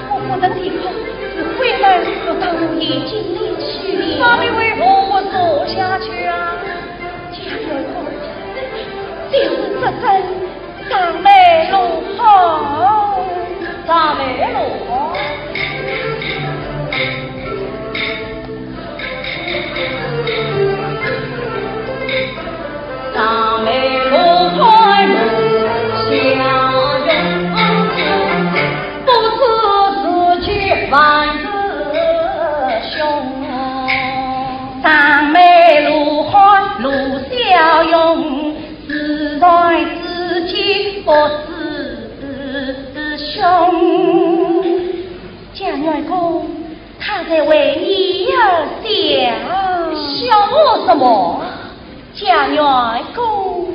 我不能地方，是非但不到我眼睛里去的。那你为何不说下去啊？家院公，在为你而笑。笑我什么？家院公，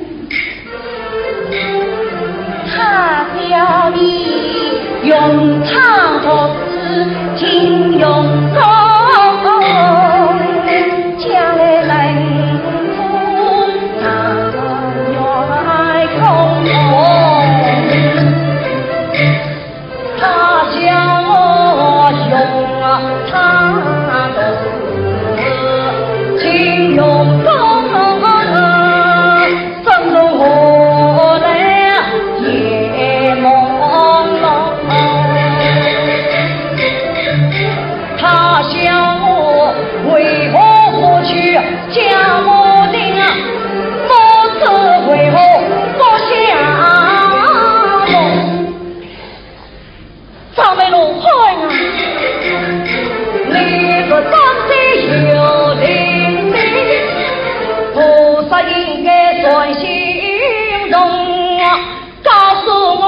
他叫你用汤毒死金庸公，将来门徒上院空空。 他叫我用他的金庸功，生中何来也朦胧。他叫我为何不去见我的母子，为何不相逢？ 张美龙，哎呀，你是当地有灵的，菩萨应该传心动啊！告诉我，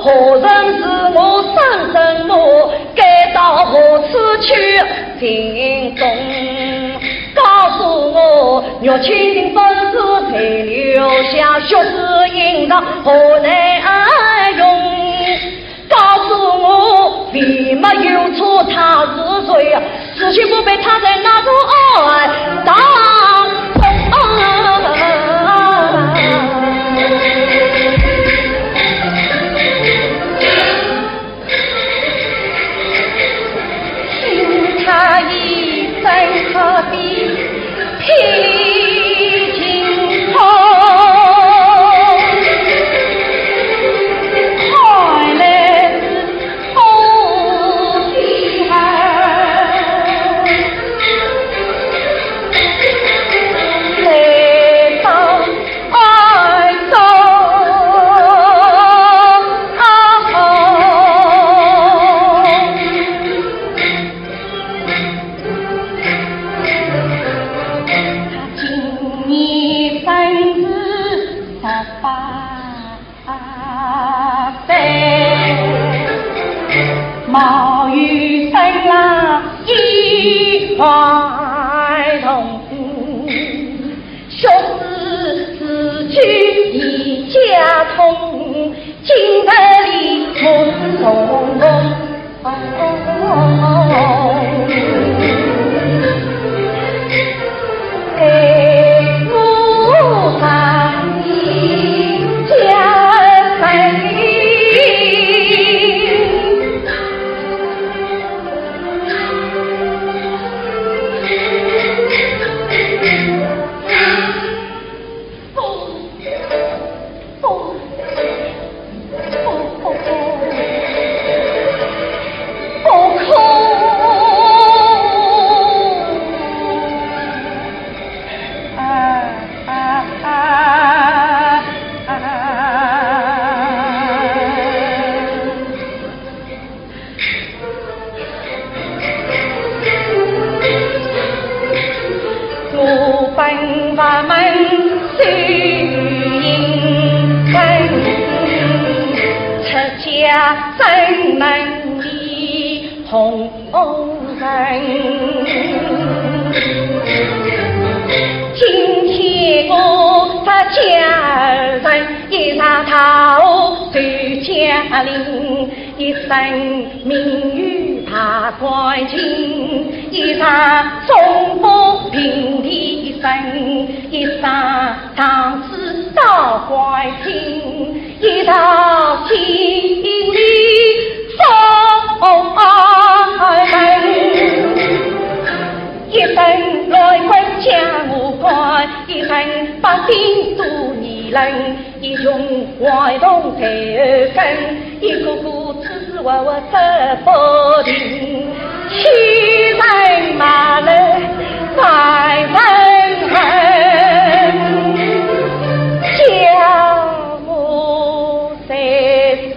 何人是我生身母？该到何处去寻踪？告诉我，玉清本是谁留下，血字印上何来用？ 告诉我，为么有错他是谁？事情不被他在那座案当中。听他一声喝的 披荆斩棘，快来是不稀罕。来到暗中啊。 今年正是十八岁，貌与身浪已坏同，学识自己已家通， 金盆里木桶桶，给我上一家人。 不，不，不，不，不可！啊，啊，啊，啊！ 我本佛门修行僧，出家僧门里红尘。今天我出家人，一场大祸走家林， 一生名誉大观经，一场中国平地生，一生唐诗大观经，一场经历风门。一生来观江湖观，一生八经多疑人， 一群坏童在后跟，一个个痴痴歪歪走不停，欺人骂人万人恨，叫我在此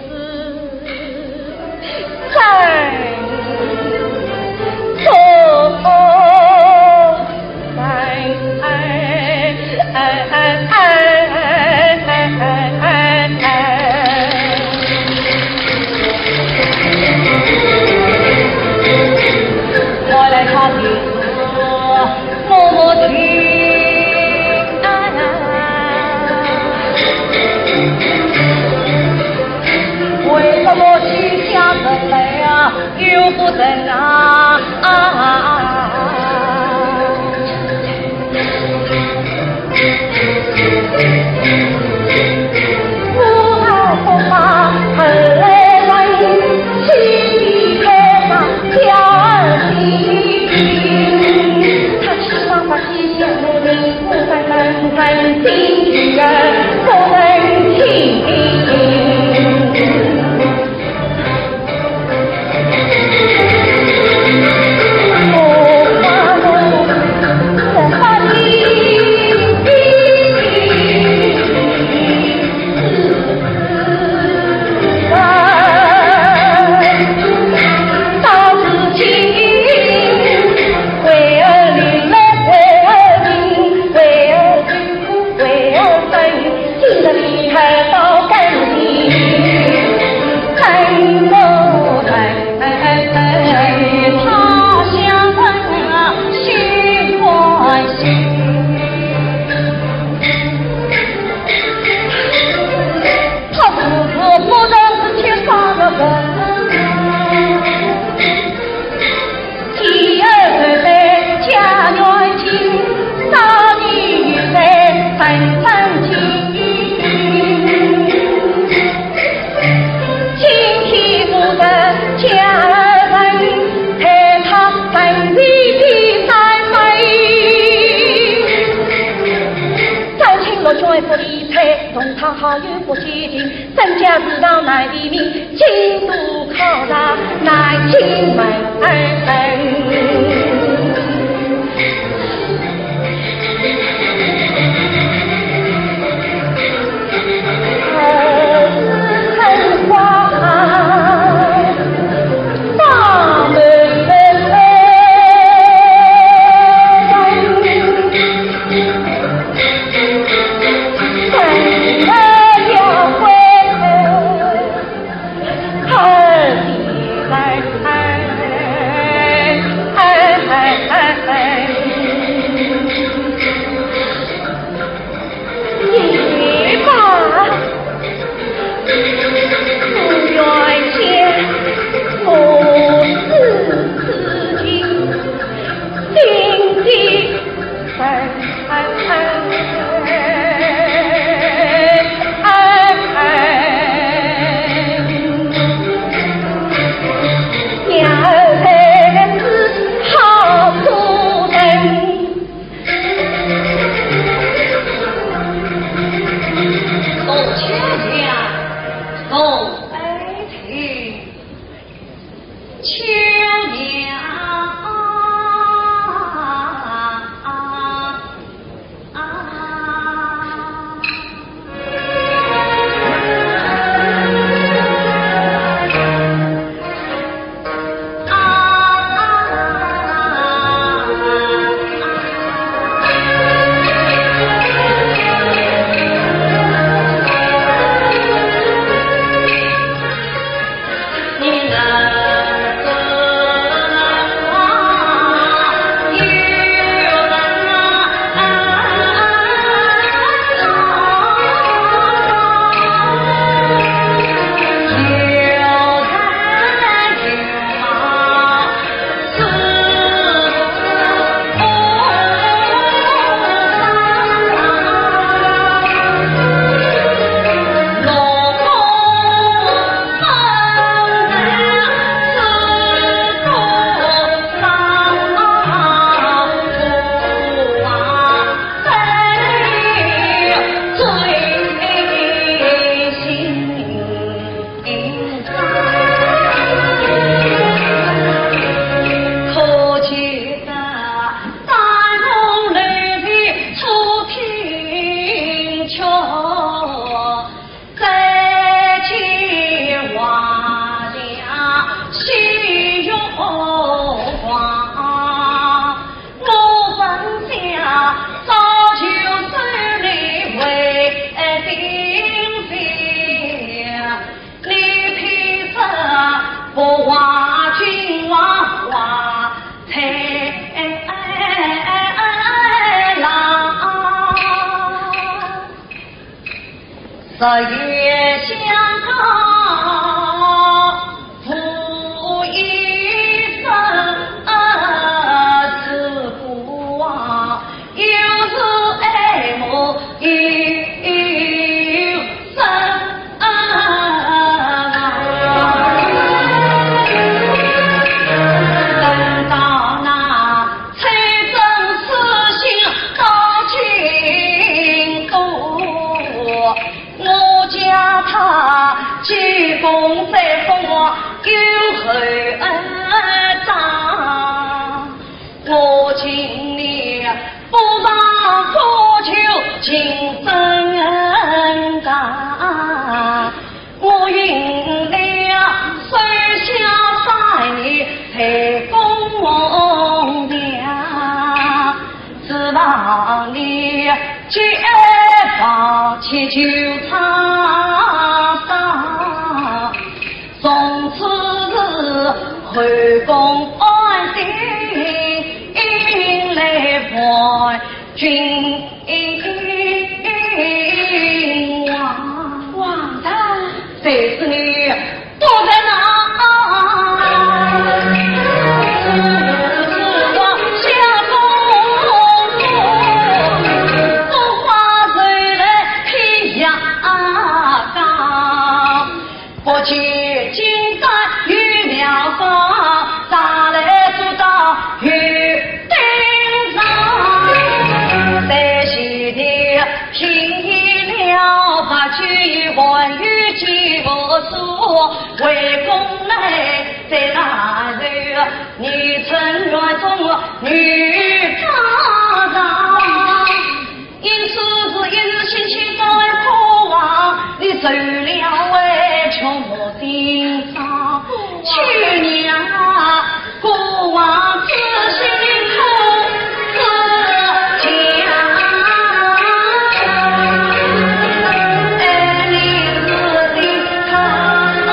日夜相告，无言济公再封我有后恩长，我今年不上初九进增加，我应了收下三年太公王娘。 指望你解放七九长沙，从此后宫安定来还君王。王大人。就是你 躲在那下风中，风花吹来披霞高，不见金山有妙高，打来做到有登上，在前头 听了八句，还有几无数，为公来在那头，你趁乱中女大上。因此是一日心情在渴望，你受了委屈我心伤。去年啊， 孤王之心空自强，爱你是的可怜啊。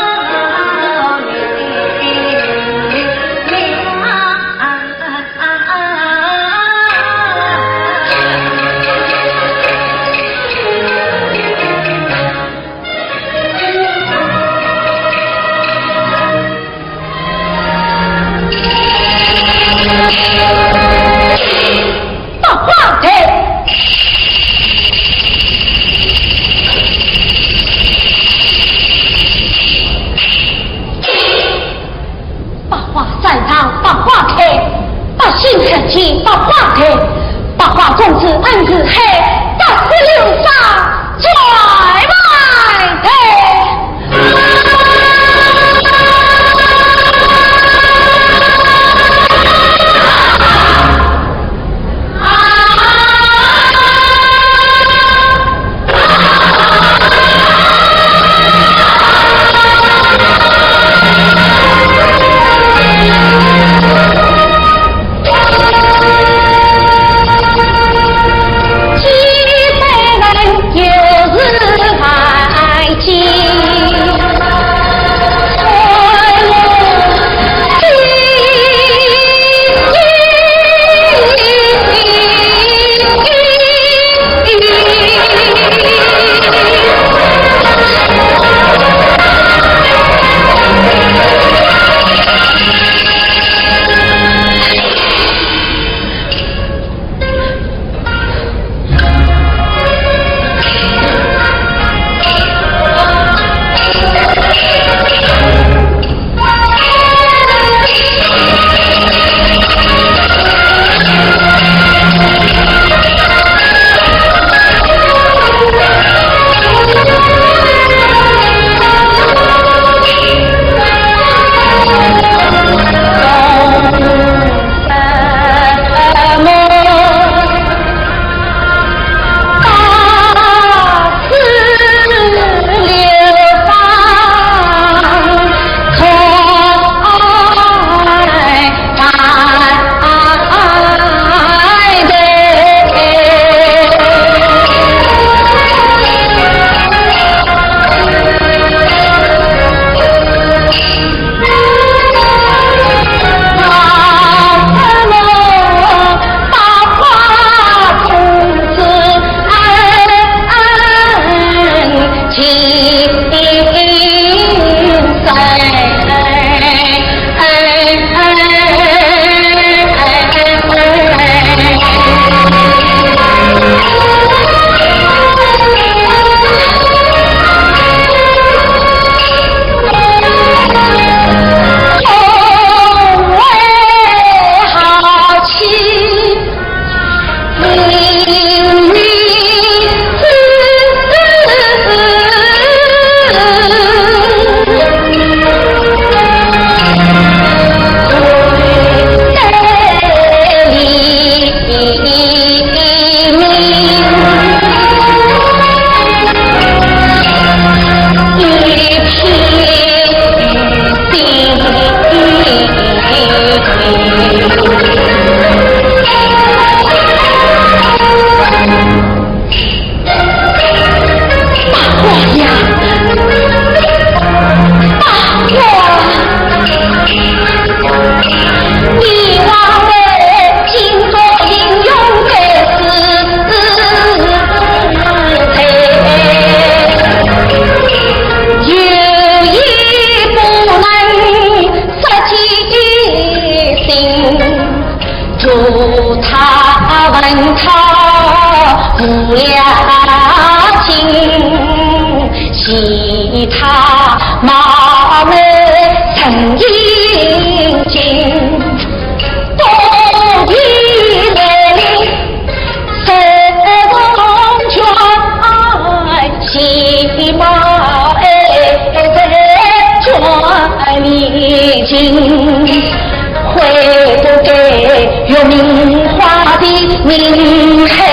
明还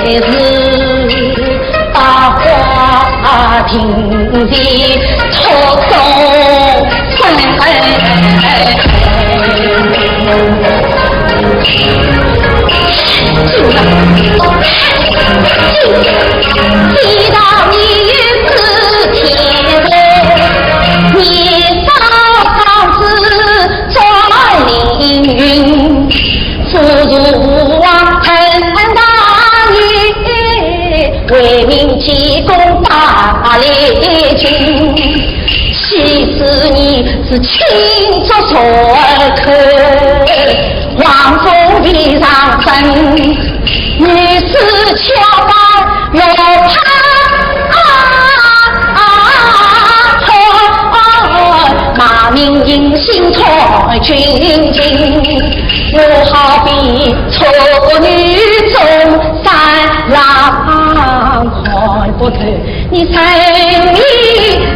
是八卦庭前托送分。为民建功打雷军，气死你是青竹船头，黄蜂飞上身，女子敲板落怕啊！骂名银杏脱军巾，我好比处女中三郎看不透，你才你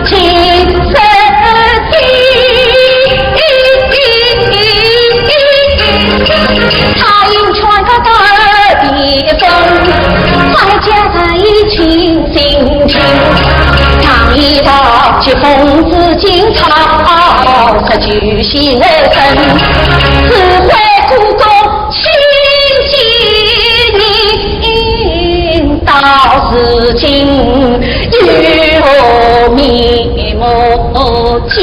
情色的。他因穿个大地风，再加上一群心情，常一道疾风之劲草，十九喜为生，只为故宫清静到如今，有何面目见？